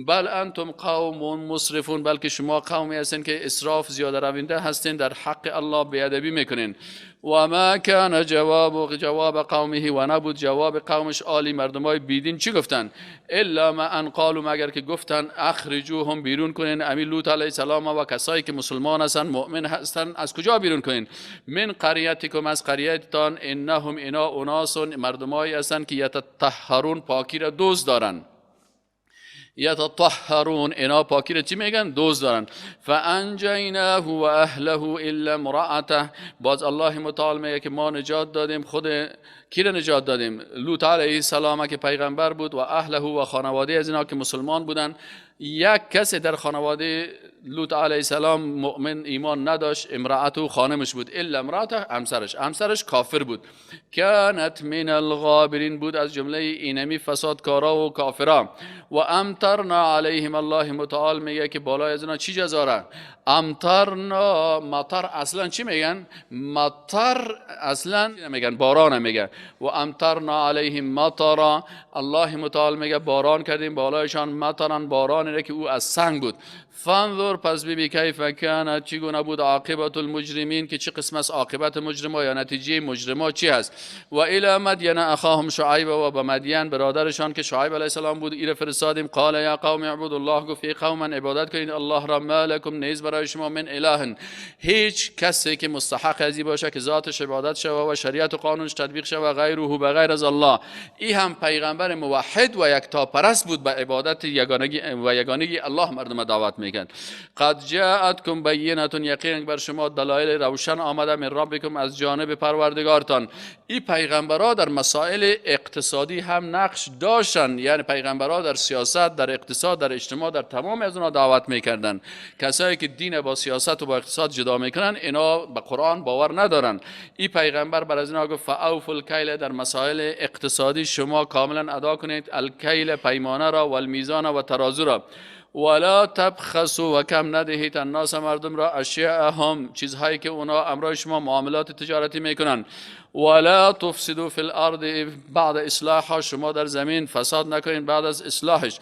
A: بل انتم قوم مسرفون، بلکه شما قومی هستین که اسراف زیاده رونده هستین، در حق الله بیادبی میکنین. و ما کان جواب قومه، و نبود جواب قومش عالی مردمای بیدین چی گفتن؟ الا ما ان قالوا، مگر که گفتن اخرجوهم، بیرون کنین امی لوط علیه السلام و کسایی که مسلمان هستن مؤمن هستن، از کجا بیرون کنین؟ من قریتکم، از قریتتان، انهم اینا اناس، مردمایی هستن که یتطهرون، پاکی را دوست دارن. یتطهرون، اینا پاکی را چی میگن؟ دوست دارن. فانجیناه و اهله الا امرأته، باز الله متعال میگه که ما نجات دادیم خود کی را نجات دادیم؟ لوط علیه السلام که پیغمبر بود، و اهله و خانواده از اینا که مسلمان بودن. یک کسی در خانواده لوط علیه السلام مؤمن ایمان نداشت، امرأته خانمش بود، الا امرأته همسرش، همسرش کافر بود. کانت من الغابرین، بود از جمله اینمی فسادکارا و کافرا. و امطرنا علیهم، الله متعال میگه که بالای از اینا چی جزا را؟ امطرنا، مطر اصلا چی میگن؟ مطر اصلا میگن باران میگن. و امطرنا علیهم مطرا، الله متعال میگه باران کردیم بالایشان، مطرن باران که او از سنگ بود. فانظر، پس ببین کیف کان، چگونه بود عاقبت المجرمین، که چه قسم از عاقبت مجرما یا نتیجه مجرما چی هست. و الی مدین اخاهم شعیب، و به مدین برادرشان که شعیب علیه السلام بود ایره فرستادیم. قال یا قوم اعبدوا الله، گفت ای قوم من عبادت کنید الله را، ما لکم نیز برای شما من اله، هیچ کسی که مستحق ازی باشه که ذاتش عبادت شوه و شریعت و قانونش تطبیق شوه، غیره به غیر از الله. ای هم پیغمبر موحد و یکتاپرست بود، به عبادت یگانگی و یگانگی الله مردم دعوت میکرد. قد جاءتکم بینة، یقینا بر شما دلایل روشن آمده، من ربکم، از جانب پروردگارتان. این پیغمبرها در مسائل اقتصادی هم نقش داشتن، یعنی پیغمبرها در سیاست، در اقتصاد، در اجتماع، در تمام از اونها دعوت میکردن. کسایی که دین با سیاست و با اقتصاد جدا میکنن اینا به قرآن باور ندارن. این پیغمبر بر از اینا گفت فاوفوا الکیل، در مسائل اقتصادی شما کاملا ادا کنید الکیل، پیمانه را، والمیزان و ترازو را. ولا تبخسوا، و کم ندهید الناس، مردم را، اشیاءهم، چیزهایی که اونا امرای شما معاملات تجارتی میکنن. ولا تفسدوا فی الارض بعد اصلاحها، شما در زمین فساد نکنید بعد از اصلاحش.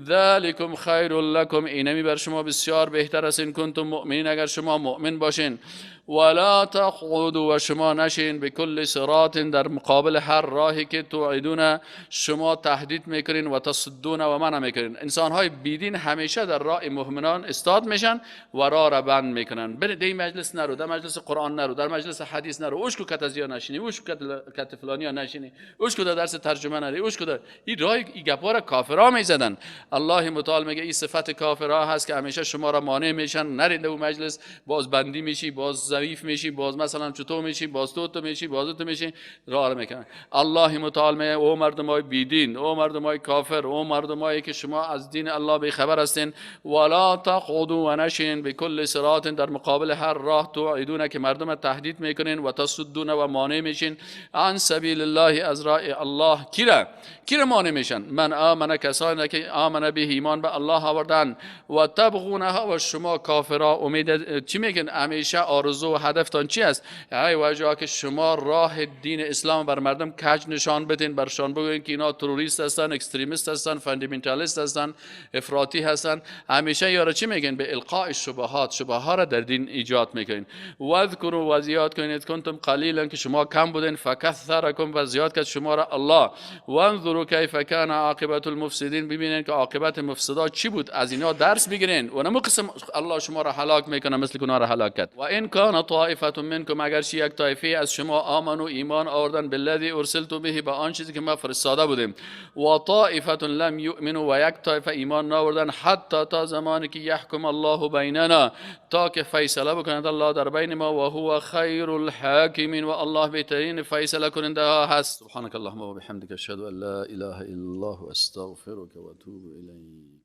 A: ذلکم خیر لکم، اینمی بر شما بسیار بهتر است، این کنتم مؤمنین، اگر شما مؤمن باشین. ولا تقعدوا، و شما نشین، بکل صراط، در مقابل هر راهی که توعدون، شما تهدید میکنین، و تصدون، و منع میکنین. انسان های بیدین همیشه در راه مؤمنان استاد میشن و راه را بند میکنن. بری در مجلس نرو، در مجلس قرآن نرو، در مجلس حدیث نرو، اوشکو کتزیا نشینی، اوشکو کت فلانیا نشینی، اوشکو در درس ترجمه نری، اوشکو در این راه این گپا را کافرا میزدن. الله متعال میگه این صفت کافرها هست که همیشه شما را مانع میشن، نرید در مجلس، باز بندی میشی، باز ضعیف میشی، باز مثلا چطور میشی، باز تو میشی، باز تو میشی، راه رو میکنن. الله متعال میگه او مردمای بیدین، او مردمای کافر، او مردمایی که شما از دین الله بی خبر هستین، ولا تقعدوا، و نشین، بکل صراط، در مقابل هر راه، توعدون، که مردم تهدید میکنین، و تصدون، و مانع میشین عن سبیل الله، از راه الله. کی را مانع میشن؟ من آمن، کسانی که آمن به، ایمان به الله آوردن. و تبغونها، و شما کافرا امید چی میگن؟ همیشه آرزو و هدفتان چی است؟ عوجا، که شما راه دین اسلام بر مردم کج نشان بدین، برشان بگوین که اینا تروریست هستن، extremist هستن، fundamentalist هستن، افراطی هستن. همیشه یارا چی میگن؟ به القاء شبهات، شبهه ها را در دین ایجاد میکنین. واذکروا، و یاد کنید، اذ کنتم قلیلا، که شما کم بودین، فکثرکم، و زیاد کرد شما را الله. وانظروا کیف کان عاقبت المفسدین، ببینید که عاقبت مفسدا چی بود، از اینا درس بگیرین و نمو قسم الله شما را هلاک میکنه مثل که را هلاک کرد. و ان کان طائفه منکم، اگر یک طایفه از شما، آمنوا، ایمان آوردن، بالذی ارسلت به، به آن چیزی که ما فرستاده بودیم، و طائفه لم یؤمنوا، و یک طایفه ایمان نآوردن، حتی، تا زمانی که، یحکم الله بیننا، تا که فیصله بکند الله در بین ما، و هو خیر الحاکمین، و الله بهترین فیصله کننده ها هست. سبحانك اللهم و بحمدک، اشهد ان لا اله الا الله، استغفرك و اتوب الیک.